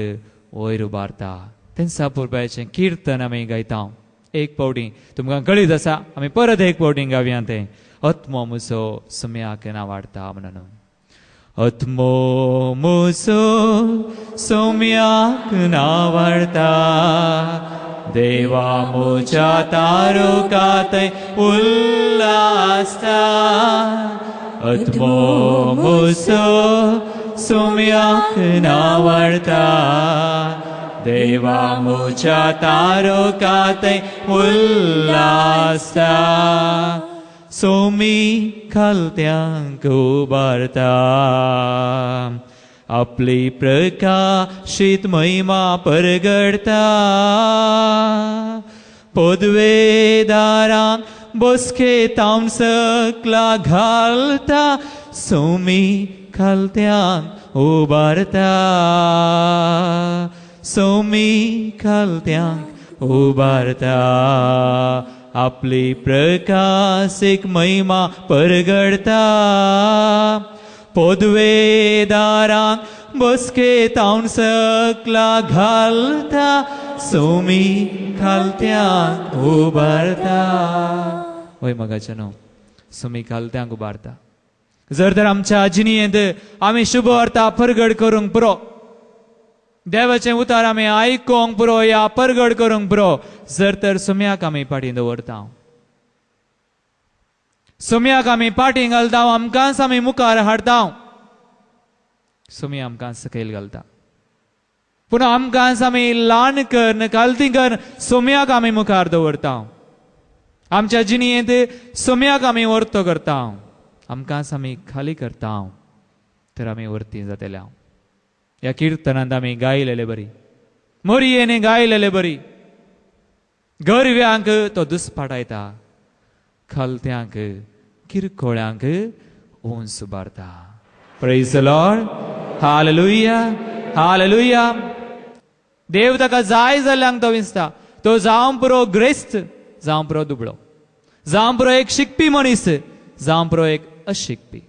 वयर उबारता. तेंचा पुरपाचें किर्तन आमी गायता. एक पावटी तुमकां कळीत आसा, आमी परत एक पावटी गावया तें. आत्मो मुसो सुम्याक नावाडता म्हणून. आत्मो मुसो सोम्याक नावाडता, देवा मुच्या तारुकातय उल्लासता. आत्मो मुसो सोम्याक नावाडता, देवा मुच्या तारुकातय उल्लासता. सोमी खालत्यांक उबारता, आपली प्रकाशीत महिमा परगडता. पदवेदारांक बसके ताम सकला घालता, सोमी खालत्यांक उबारता. सोमी खालत्यांक उबारता, आपली प्रकाशीक महिमा परगडता. पदवेदारांक बसके तावन सकला घालता, सोमी खालत्यांक उबारता. वय मगाचें न्हू, सोमी खालत्यांक उबारता. जर तर आमच्या जिणेंत आमी शुभ वार्ता परगड करूंक पुरो, देवाचें उतार आमी आयकोंक पुरो या परगड करूंक पुरो, जर तर सोम्याक आमी फाटीं दवरता, सोम्याक आमी फाटीं घालता, आमकांच आमी मुखार हाडता, सोमी आमकां सकयल घालता. पूण आमकांच आमी ल्हान करून खालती करून सोम्याक आमी मुखार दवरता. आमच्या जिणेंत सोम्याक आमी वर्तो करता, आमकांच आमी खाली करता, तर आमी वर्ती जातले. ह्या किर्तनांत आमी गायलेले बरी, मोरयेने गायलेले बरी, गरव्यांक तो दुस्पाटायता, खालत्यांक किरकोळ्यांक उंच उबारता. Praise the Lord, hallelujah, hallelujah. देव ताका जाय जाल्ल्यांक तो विंचता. तो जावं पुरो ग्रेस्त, जावं पुरो दुबळो, जावं पुरो एक शिकपी मनीस, जावं पुरो एक अशिकपी,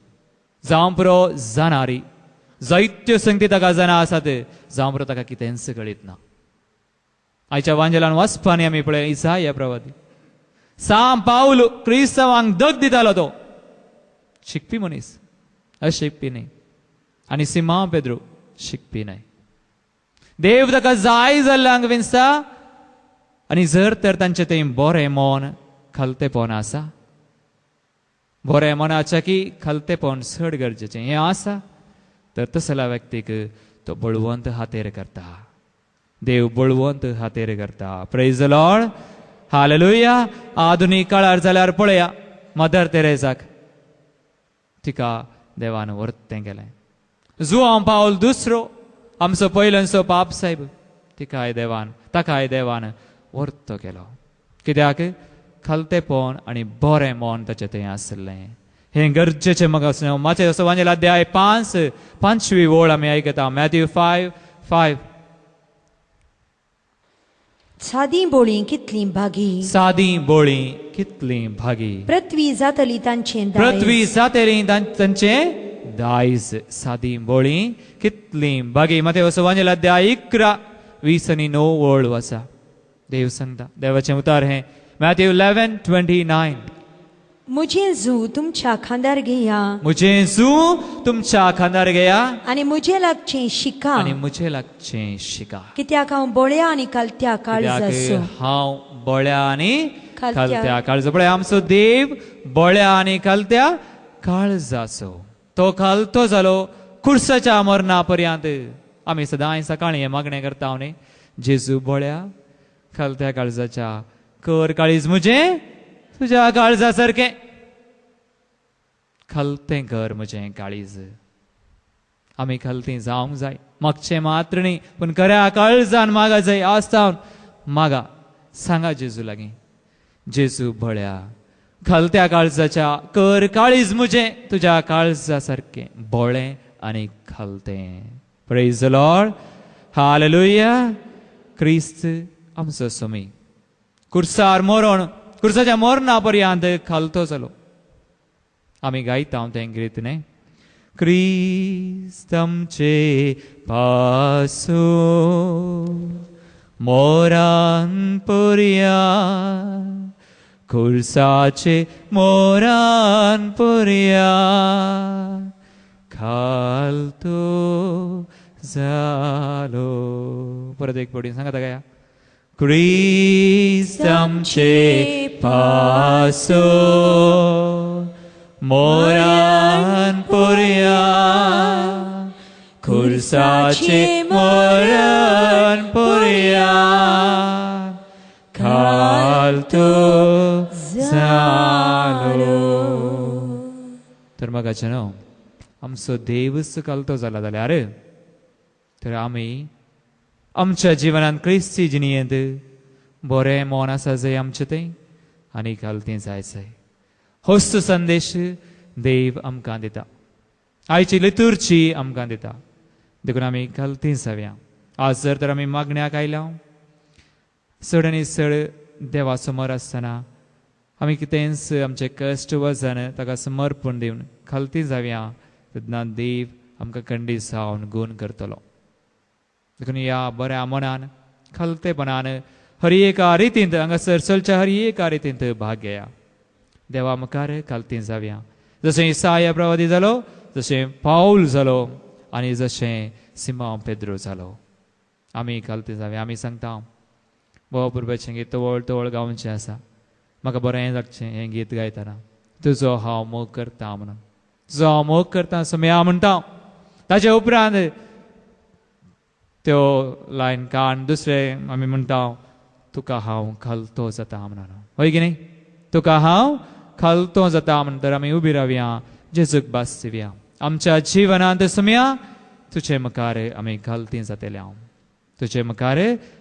जावं पुरो जाणारी, जायत्यो संगती ताका जाणा आसात, जावं पुरो ताका कितेंच कळीत ना. आयच्या वांजेलान वाचपानी आमी पळय इसाया प्रवादी साम पावल क्रिस्तांवांक दग दितालो. तो शिकपी मनीस, अशिकपी न्ही. आनी सिमा पेद्रू शिकपी न्हय. देव ताका जाय जाल्ल्यांक विंचता. आनी जर तर तांचें तें बरें मन खालतेपण आसा, बरें मनाचें की खालतेपण चड गरजेचें हें आसा, तर तसल्या व्यक्तीक तो बळवंत हातेर करता. देव बळवंत हातेर करता. Praise the Lord, hallelujah. आधुनीक काळार जाल्यार पळया मदर तेरेजाक, तिका देवान वर्तें केलें. जुआंव पावल दुसरो आमचो पयल्यांचो पाप साहेब, तिकाय देवान ताकाय देवान वर्तो केलो. कित्याक? खालतेपण आनी बरें मन ताचें थंय आसलें. हें गरजेचें म्हाका मातशें असो वांजेल अध्याय 5 5वी वळ आमी आयकता. मॅथ्यू 5:5. सादी बोळी कितली भागी, सादी बोळी कितली भागी, पृथ्वी जातली तांचें, पृथ्वी जातली तांचें दायज. सादी बोळी कितली भागी. मातशें असो वांजेल अध्याय 11 20 आणि 9 वळ वाचा. देव सांगता, देवाचें उतार हें. मॅथ्यू 11:29. मुझे जू तुमच्या खांदार घेया, मुझे जू तुमच्या खांदार घेया, आनी मुझे लागचें शिका, आनी मुझे लागचें शिका. कित्याक हांव बोळ्या आनी खालत्या काळजाचो, हांव बोळ्या आनी खालत्या काळजा. पळय आमचो देव बोळ्या आनी खालत्या काळजाचो. तो खालतो जालो कुर्साच्या मरणा पर्यंत. आमी सदांय सकाळीं हें मागणें करता न्ही, जेजू बोळ्या खालत्या काळजाच्या, कर काळीज मुझें तुज्या काळजा सारकें, खालतें कर म्हजें काळीज. आमी खालतीं जावंक जाय, मागचें मात्र न्ही पूण खऱ्या काळजान मागा जाय. आज तावन मागा, सांगा जेजू लागीं, जेजू बळ्या खालत्या काळजाच्या कर काळीज मुजें तुज्या काळजा सारकें बोळें आनी खालतें. Praise the Lord, hallelujah. क्रिस्त आमचो स्वामी कुर्सार मरण, कुर्साच्या मरणा पर्यंत खालतो जालो. आमी गायता तें गीत न्ही, क्रिस्त आमचे पासून मोरान पर्यंत, कुर्साचे मोरान पर्यंत खालतो जालो. परत एक पडी सांगा काय, क्रिस्त आमचे पासून मोरान पर्यंत, खुर्साचे मोरान पर्यंत खालतो जालो. तर मगाचें न्हू आमचो देवच खालतो जाला जाल्यार तर आमी आमच्या जिवनांत क्रिस्ती जिणयेंत बरें मन आसा जाय आमचें तें आनी खालतें जाय जाय. होच संदेश देव आमकां दिता, आयची लितुर्ची आमकां दिता. देखून आमी खालतीं जावया. आज जर तर आमी मागण्याक आयल्या चड आनी चड देवा समोर आसतना आमी कितेंच आमचें कश्ट वजन ताका समर्पण दिवन खालतीं जावया, तेन्ना देव आमकां खंडीत जावन गूण करतलो. देखून ह्या बऱ्या मनान खालतेपणान हर एका रितींत हांगासर चलच्या हर एका रितींत भाग घेया. देवा मुखार खालतीं जावया, जशें इसाया प्रवादी जालो, जशें पावल जालो आनी जशें सिमांव पेद्रो जालो. आमी खालतीं जावया. आमी सांगता भाव पुरबाचें गीत तवळ तवळ गावचें आसा. म्हाका बरें लागचें हें गीत गायतना, तुजो हांव मोग करता म्हणून, तुजो हांव मोग करता सोम्या म्हणटा. ताचे उपरांत त्यो लायन कान दुसरें आमी म्हणटा, तुका हांव खालतो जाता म्हणून. हय की न्ही? तुका हांव खालतो जाता म्हणटर आमी उबी रावया, जेजूक भास दिवया. आमच्या जिवनांत सोम्या तुजे मुखार आमी खालती जातले हांव, तुजे मुखार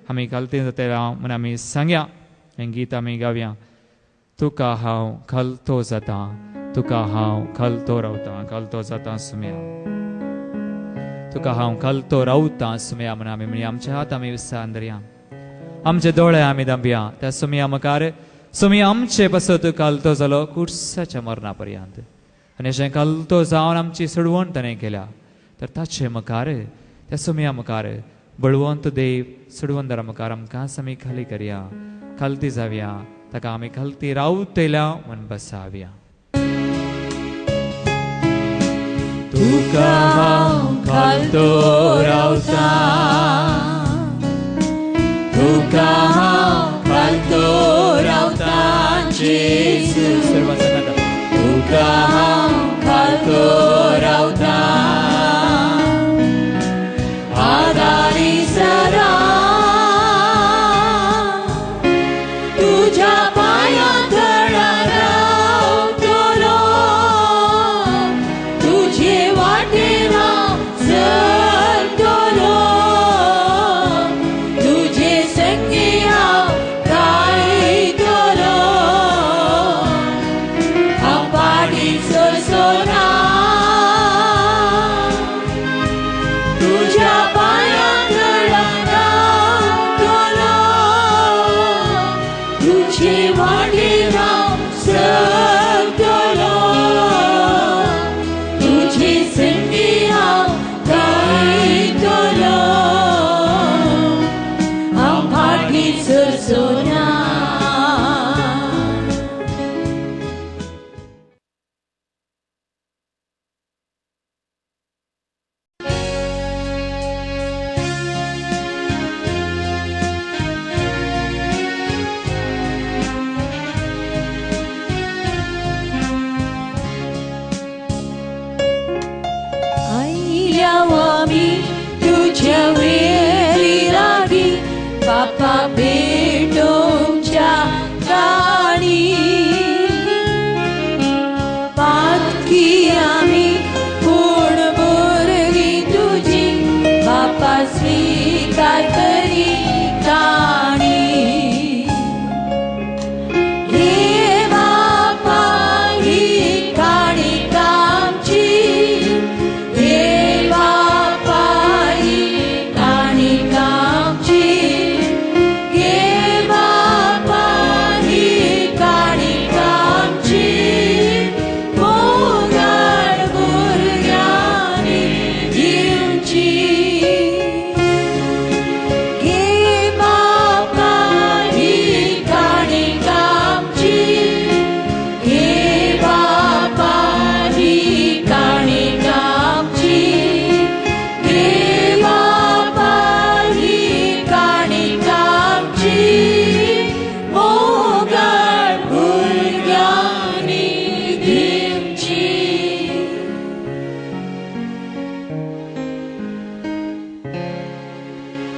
आमी खालती जातले हांव म्हूण आमी सांगया. हें गीत आमी गावया, तुका हांव खालतो जाता, तुका हांव खालतो रावता, खालतो जाता सोम्या, तुका हांव खालतो रावता सोम्या म्हूण आमी म्हणया. आमचे हात आमी विस्सान धरया, आमचे दोळे आमी दांबया त्या सोम्या मुखार. सोम्या आमचे पासत खालतो जालो कुर्साच्या मरणा पर्यंत आनी अशें खालतो जावन आमची सोडवण ताणें केल्या. तर ताचे मुखार, त्या सोम्या मुखार, बळवंत देव सोडवणदारा मुखार आमकां आमी खाली करया, खालती जावया, ताका आमी खालती रावतल्या म्हूण बसावया. तुका हांव खालतो रावता, तुका हांव खालतो रावता जेजू. तुका हांव खालतो रावता, आदारी सदा तुझ्या पांया तळा रावतलो, तुझे वाटेन हांव चलतलो, तुझे संगी हांव गायतलो, हांव फाटीं सरचो ना, तुझ्या पांया तळा रावतलो, तुझे वाटेन हांव चलतलो, तुझे संगी हांव गायतलो, हांव फाटीं सरचो ना.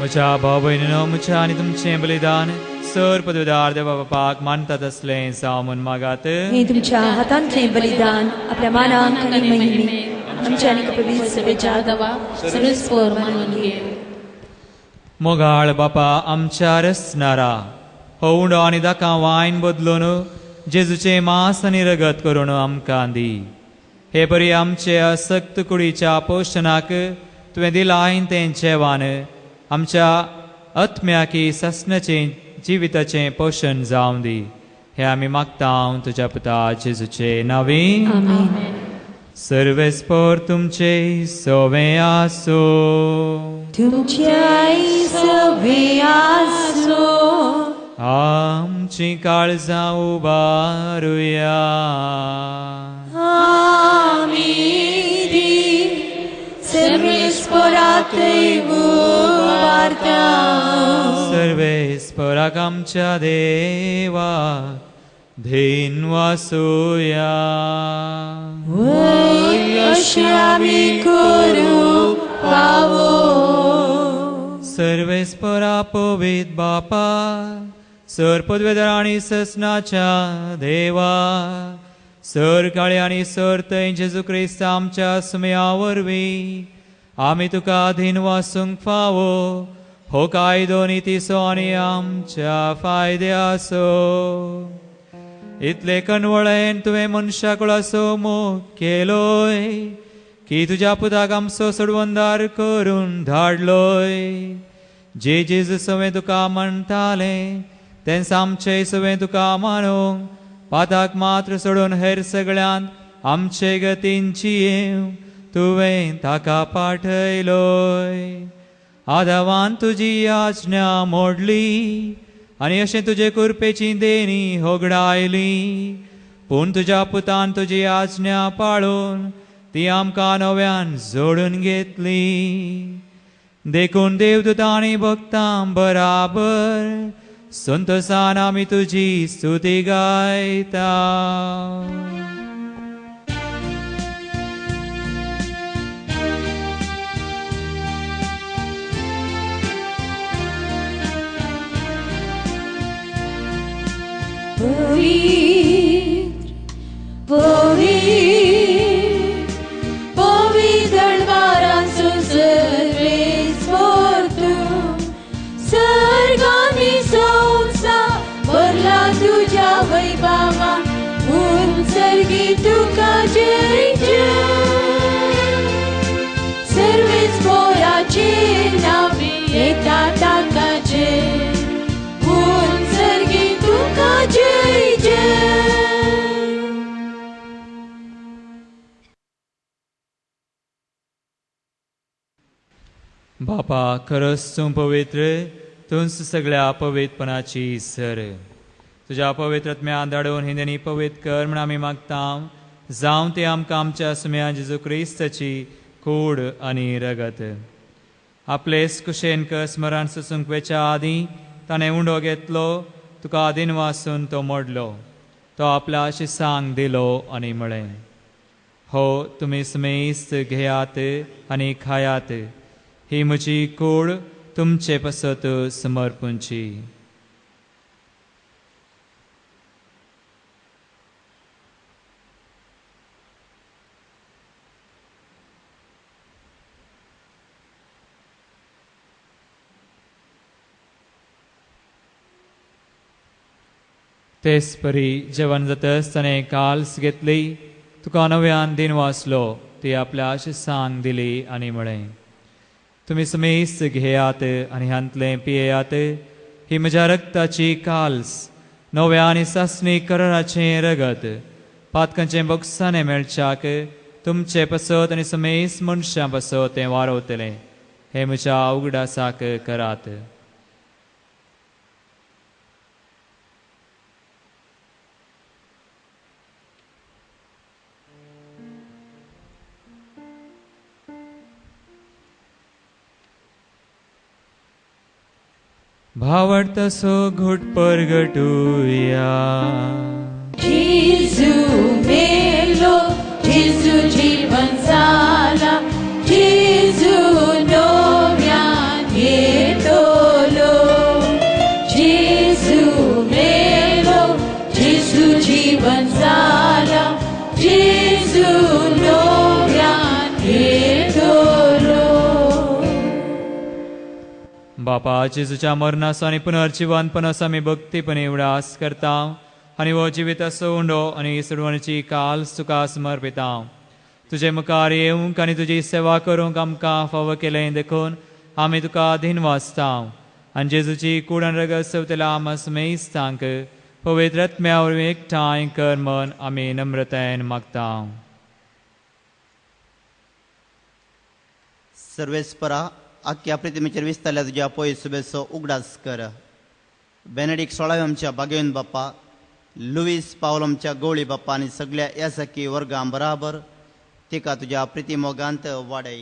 म्हज्या भाव भयणीनो, म्हज्या आनी तुमचें बलिदान सर पदवीदार देवा बापाक मानतात असलें जावं म्हूण मागात. हे तुमच्या हातांतलें बलिदान आपल्या मानाक आनी महिमेक आमच्या आनी पवित्र सभेच्या देवा सर्वेस्पर मानून घे. मोगाळ बापा आमच्या रसनारा, हो उंडो आनी दाका वायन बदलून जेजूचें मांस आनी रगत करून आमकां दी. हे परी आमचे असक्त कुडीच्या पोशणाक तुवें दिलाय तें जेवण आमच्या आत्म्याकी सासणाचें जिविताचें पोशण जावं दी. हें आमी मागता तुज्या पुता जेजूचे नांवी. सर्वेस्पर तुमचे सवे आसूं. तुमच्याय सवे आसूं. आमची काळजां उबारुया. आमी दी सर्वेस्पराक उबारता. सर्वेस्पराक आमच्या देवा धेनवासुया. वय अशें आमी करूं फावो. सर्वेस्परा पवित्र बापा, सर पदवेदार आनी ससनाच्या देवा, सर काळे आनी सर थंय जेजू क्रिस्त आमच्या सुमया वरवीं आमी तुका अधीन वासूंक फावो हो कायदो नितीचो आनी आमच्या फायद्याचो. इतले कणवळेन तुवें मनशा कुळाचो मोग केलोय की तुज्या पुताक आमचो सोडवंदार करून धाडलोय. जे जेजू सवें तुका म्हणटालें तेंच आमचें सवें तुका मानूंक पाताक मात्र सोडून हेर सगळ्यांत आमचे गतींची तुवें ताका पाठयलोय. आदावान तुजी आज्ञा मोडली आनी अशें तुजे कुरपेची देणी होगडायली, पूण तुज्या पुतान तुजी आज्ञा पाळून ती आमकां नव्यान जोडून घेतली. देखून देवदूतां आनी भक्तां बराबर संतोसान आमी तुजी स्तुती गायता. पवित्र पवित्र पवित्र वारांचो सर्वेस्पर तूं, सर्गांनी संवसार भरला तुज्या वैभवान, उंचर्गी तुका जय जय. सर्वेस्पराचे नांवी येता ताका जय, उंचर्गी तुका जय जय. बापा खरंच तूं पवित्र, तूंच सगळ्या पवित्रपणाची सर. तुज्या पवित्र आत्म्यान धाडून हिंदेनी पवित्र कर म्हण आमी मागता, जावं ते आमकां आमच्या सुम्या जेजू क्रिस्ताची कूड आनी रगत. आपलेच कुशेन स्मरण सोसूंक वेच्या आदीं ताणें उंडो घेतलो, तुका आदीन वासून तो मोडलो, तो आपल्या शिसांक दिलो आनी म्हळें, हो तुमी सुमेस्त घेयात आनी खायात, ही म्हजी कूड तुमचे पासत समर्पूंची. तेच परी जेवण जातच ताणें काल्स घेतली, तुका नव्यान दिन वाचलो, ती आपल्या शिसांक दिली आनी म्हळें, तुमी समेस्त घेयात आनी हांतलें पियेयात, ही म्हज्या रक्ताची काल्स, नव्या आनी सासणी कराराचें रगत, पातकांचें बोगसाणें मेळच्याक तुमचे पासत आनी समेस्त मनशां पासत तें वारवतलें. हें म्हज्या उगडासाक करात. भावार्थाचो घोट परगटुया. जेजू मेलो, जेजू जीवन जाला, जेजू नव्यान येतो. बापा, जेजूच्या मरणाचो आनी पुनर्जिवनपणाचो आमी भक्तीपणी उडास करता आनी हो जिविताचो उंडो आनी सोडवणीची काल तुका समर्पिता. तुजे मुखार येवंक आनी तुजी सेवा करूंक आमकां फावो केलें देखून आमी तुका दिनवासता आनी जेजूची कूड आनी रगत सवतेल्या आमा समेस्तांक पवित्र आत्म्या वरवीं एकठांय कर म्हण आमी नम्रतायेन मागता. सर्वेस्परा, आख्या प्रतिमेचेर विस्तारल्या तुज्या पय सुबेचो उगडास कर. बेनेडिक सोळावे आमच्या बागेवन बाप्पा, लुईस पावल आमच्या गवळी बाप्पा आनी सगळ्या यासकी वर्गां बराबर तिका तुज्या प्रितीमोगांत वाडय.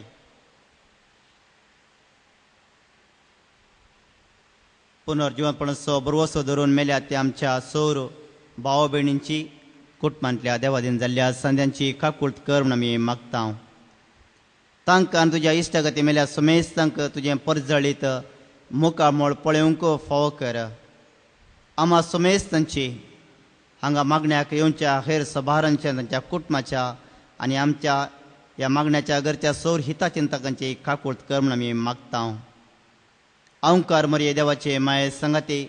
पुनर्जिवनपणाचो बरवसो धरून मेल्या त्या आमच्या सौर भाव भयणींची कुटुंबांतल्या देवादीन जाल्ल्या संद्यांची काकूळत कर म्हूण आमी मागता. तांकां तुज्या इश्टागती मेल्या समेस्तांक तुजें परजळीत मुखामळ पळोवंक फावो कर. आमा समेस्तांची हांगा मागण्याक येवच्या हेर सभारांच्या तांच्या कुटुंबाच्या आनी आमच्या ह्या मागण्याच्या घरच्या सौर हिताचिंतकांची काकूळत कर म्हूण आमी मागता. अंकार मरये देवाचे माये संगाती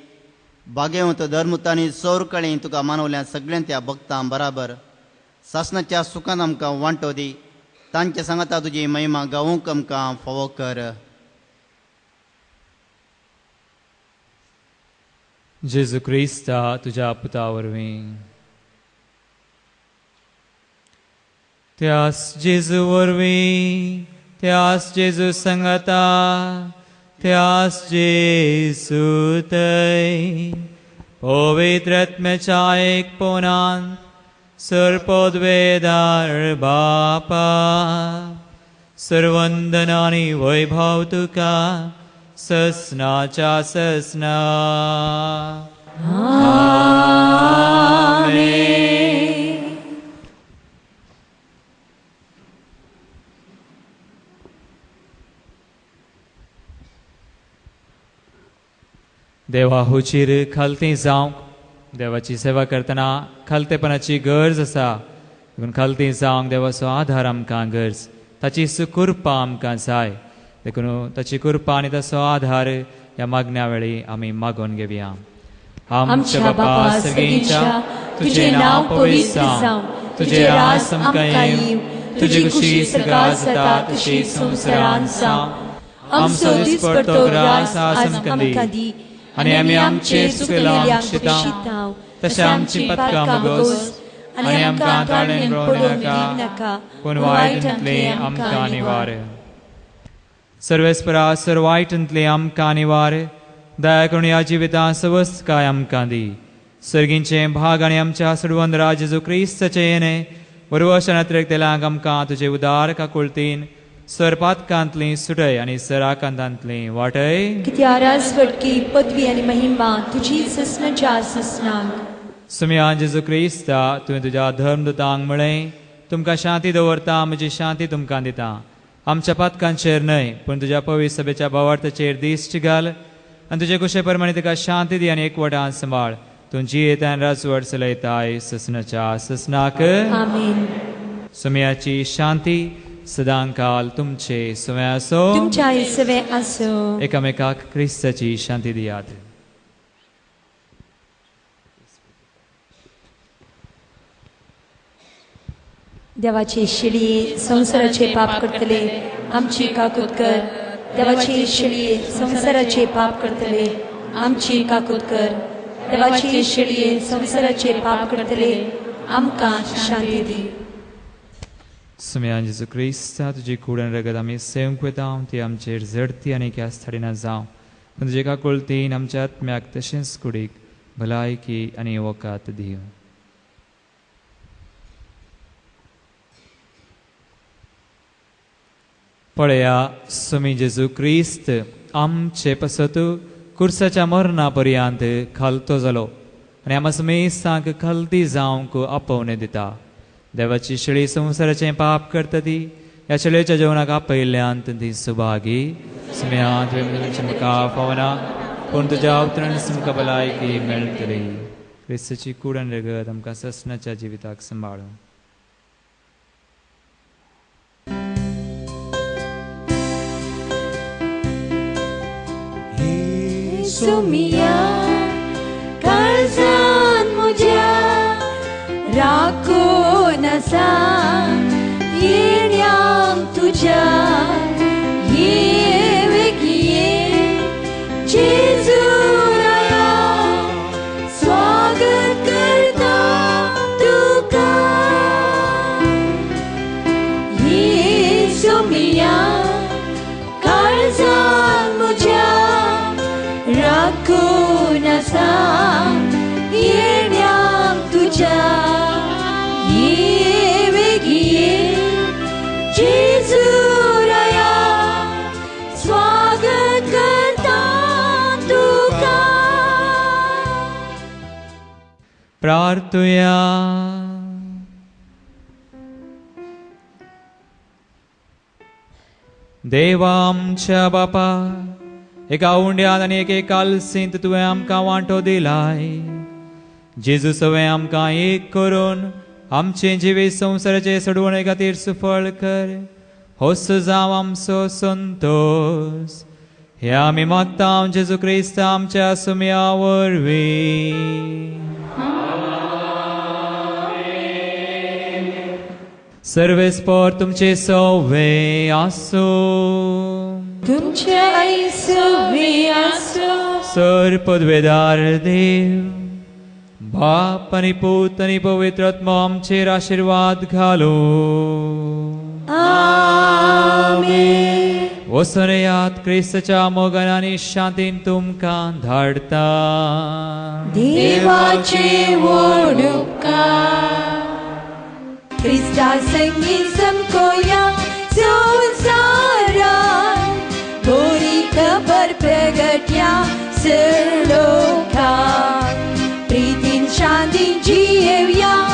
बागेवंत धर्मतांनी सौर कळी तुका मानवल्या सगळ्यां त्या भक्तां बराबर सासनाच्या सुखान आमकां वांटो दी. तांचे सांगाता तुजी महिमा गावूंक आमकां फावो कर. जेजू क्रिस्ता तुज्या पुता वरवीं, त्यास जेजू वरवीं, त्यास जेजू संगाता, त्यास जेजू थंय पवित्र आत्म्याच्या एकपणान सर्पोद्वेदार बापा, सर्वंदन आनी वैभव तुका ससनाच्या ससना. आमेन. देवा हुचीर खालती जावंक देवाची सेवा करतना खालतेपणाची गरज आसा. देखून खालती जावंक देवाचो आधार आमकां गरज, ताची सुकृपा आमकां जाय. देखून ताची कृपा आनी ताचो आधार ह्या मागण्या वेळी आमी मागोवन घेवया. आमच्या बापा सर्गीच्या, तुजें नांव पवित्र जावं, तुजें राज आमकां येवं, तुजी खुशी स्वर्गांत जाता तशी संवसारांत जावं. आमचो दिसपडतो ग्रास आज आमकां दी आनी आमी आमचे चुकलेल्यांक शितांव तशें आमची पथकां मुगोस आनी आमकां ताळेन पडोवंक नाका, पूण वायटांतलें आमकां निवार. सर्वेस्परा, सर वायटांतलें आमकां निवार. दया करून ह्या जिवितांत सवस्तकाय आमकां दी. सर्गींचें भाग आनी आमच्या सडवंत राज जेजू क्रिस्ताचें येणें बरोबर तेलांक आमकां तुजे उदार काकुळतीन सरपातकांतली सुटय आनी सराकांतांतली वाटय. कित्याक राजवटकी पदवी आनी महिमा तुजी ससनाच्या ससनाक. सुमयान जेजू क्रिस्ता, तुवें तुज्या धर्मदूतांक म्हळें, तुमकां शांती दवरता, म्हजी शांती तुमकां दिता. आमच्या पातकांचेर न्हय पूण तुज्या पवित्र सभेच्या भावार्थाचेर दिश्ट घाल आनी तुजे कुशे प्रमाणे तुका शांती दी आनी एकवटान सांबाळ. तूं जियेता आनी राजवट चलयताय ससनाच्या ससनाक. आमेन. सुमयाची शांती सदांकाल तुमचे सुवे आसो, तुमच्या सवे आसो. एकामेकाक क्रिस्ताची शांती दियात. देवाचे शिळये संवसाराचे पाप करतले आमची काकूत कर. देवाचे शिळये संवसाराचे पाप करतले आमची काकूत कर. देवाचे शिळये संवसाराचे पाप करतले आमकां शांती दी. सुमयान जेजू क्रिस्ता, तुजी कूड आनी रगत आमी सेवंक वता, ती आमचेर झडती आनी ख्यास्त हाडिना जावं, पूण तुजे काकुळतीन आमच्या आत्म्याक तशेंच कुडीक भलायकी आनी वकात दिवं. पळया सुमी जेजू क्रिस्त आमचे पसत कुर्साच्या मरणा पर्यंत खालतो जालो आनी आमा समेस्तांक खालती जावंक आपोवणें दिता. देवाची शेळी संवसाराचें पाप करता ती ह्या शेळयेच्या जेवणाक आपयल्ल्यान ती सुभागी. सुम्या तुवें मुखार फावना पूण तुज्या अवतरण तुमकां भलायकी मेळटली. क्रिस्ताची कूड आनी रगत आमकां ससनाच्या जिविताक सांबाळूं. ही सुमिया काळजान म्हज्या राखून आसा येण्यांक तुज्या ये वेगीं ये जेजू राया स्वागत करता तुका. ये सुमिया काळजान म्हज्या राखून आसा येण्यांक तुज्या ये वेगीं ये जेजू राया स्वागत करता तुका. प्रार्थुया. देवा आमच्या बापा, एका उंड्यान आनी एके कालसींत तुवें आमकां वांटो दिलाय. जेजू सवें आमकां एक करून आमचें जिवीत संवसाराचे सोडवणे खातीर सुफळ कर. होस जावं आमचो संतोश. हे आमी मागता जेजू क्रिस्त आमच्या सुम्या वरवीं. सर्वेस्पर तुमचे सवे आसूं. तुमचे सवे आसूं. सर पदवेदार देव बाप आनी पूत आनी पवित्र आत्मो आमचेर आशिर्वाद घालूं. आमेन. वचून येयात, क्रिस्ताच्या मोगान आनी शांतीन तुमकां धाडटा. देवाचे व्हड उपकार. क्रिस्ता संगी समकोया संवसारान बरी खबर प्रगट्या सर लोकांक. प्रीतीन शांतीन जियेवया.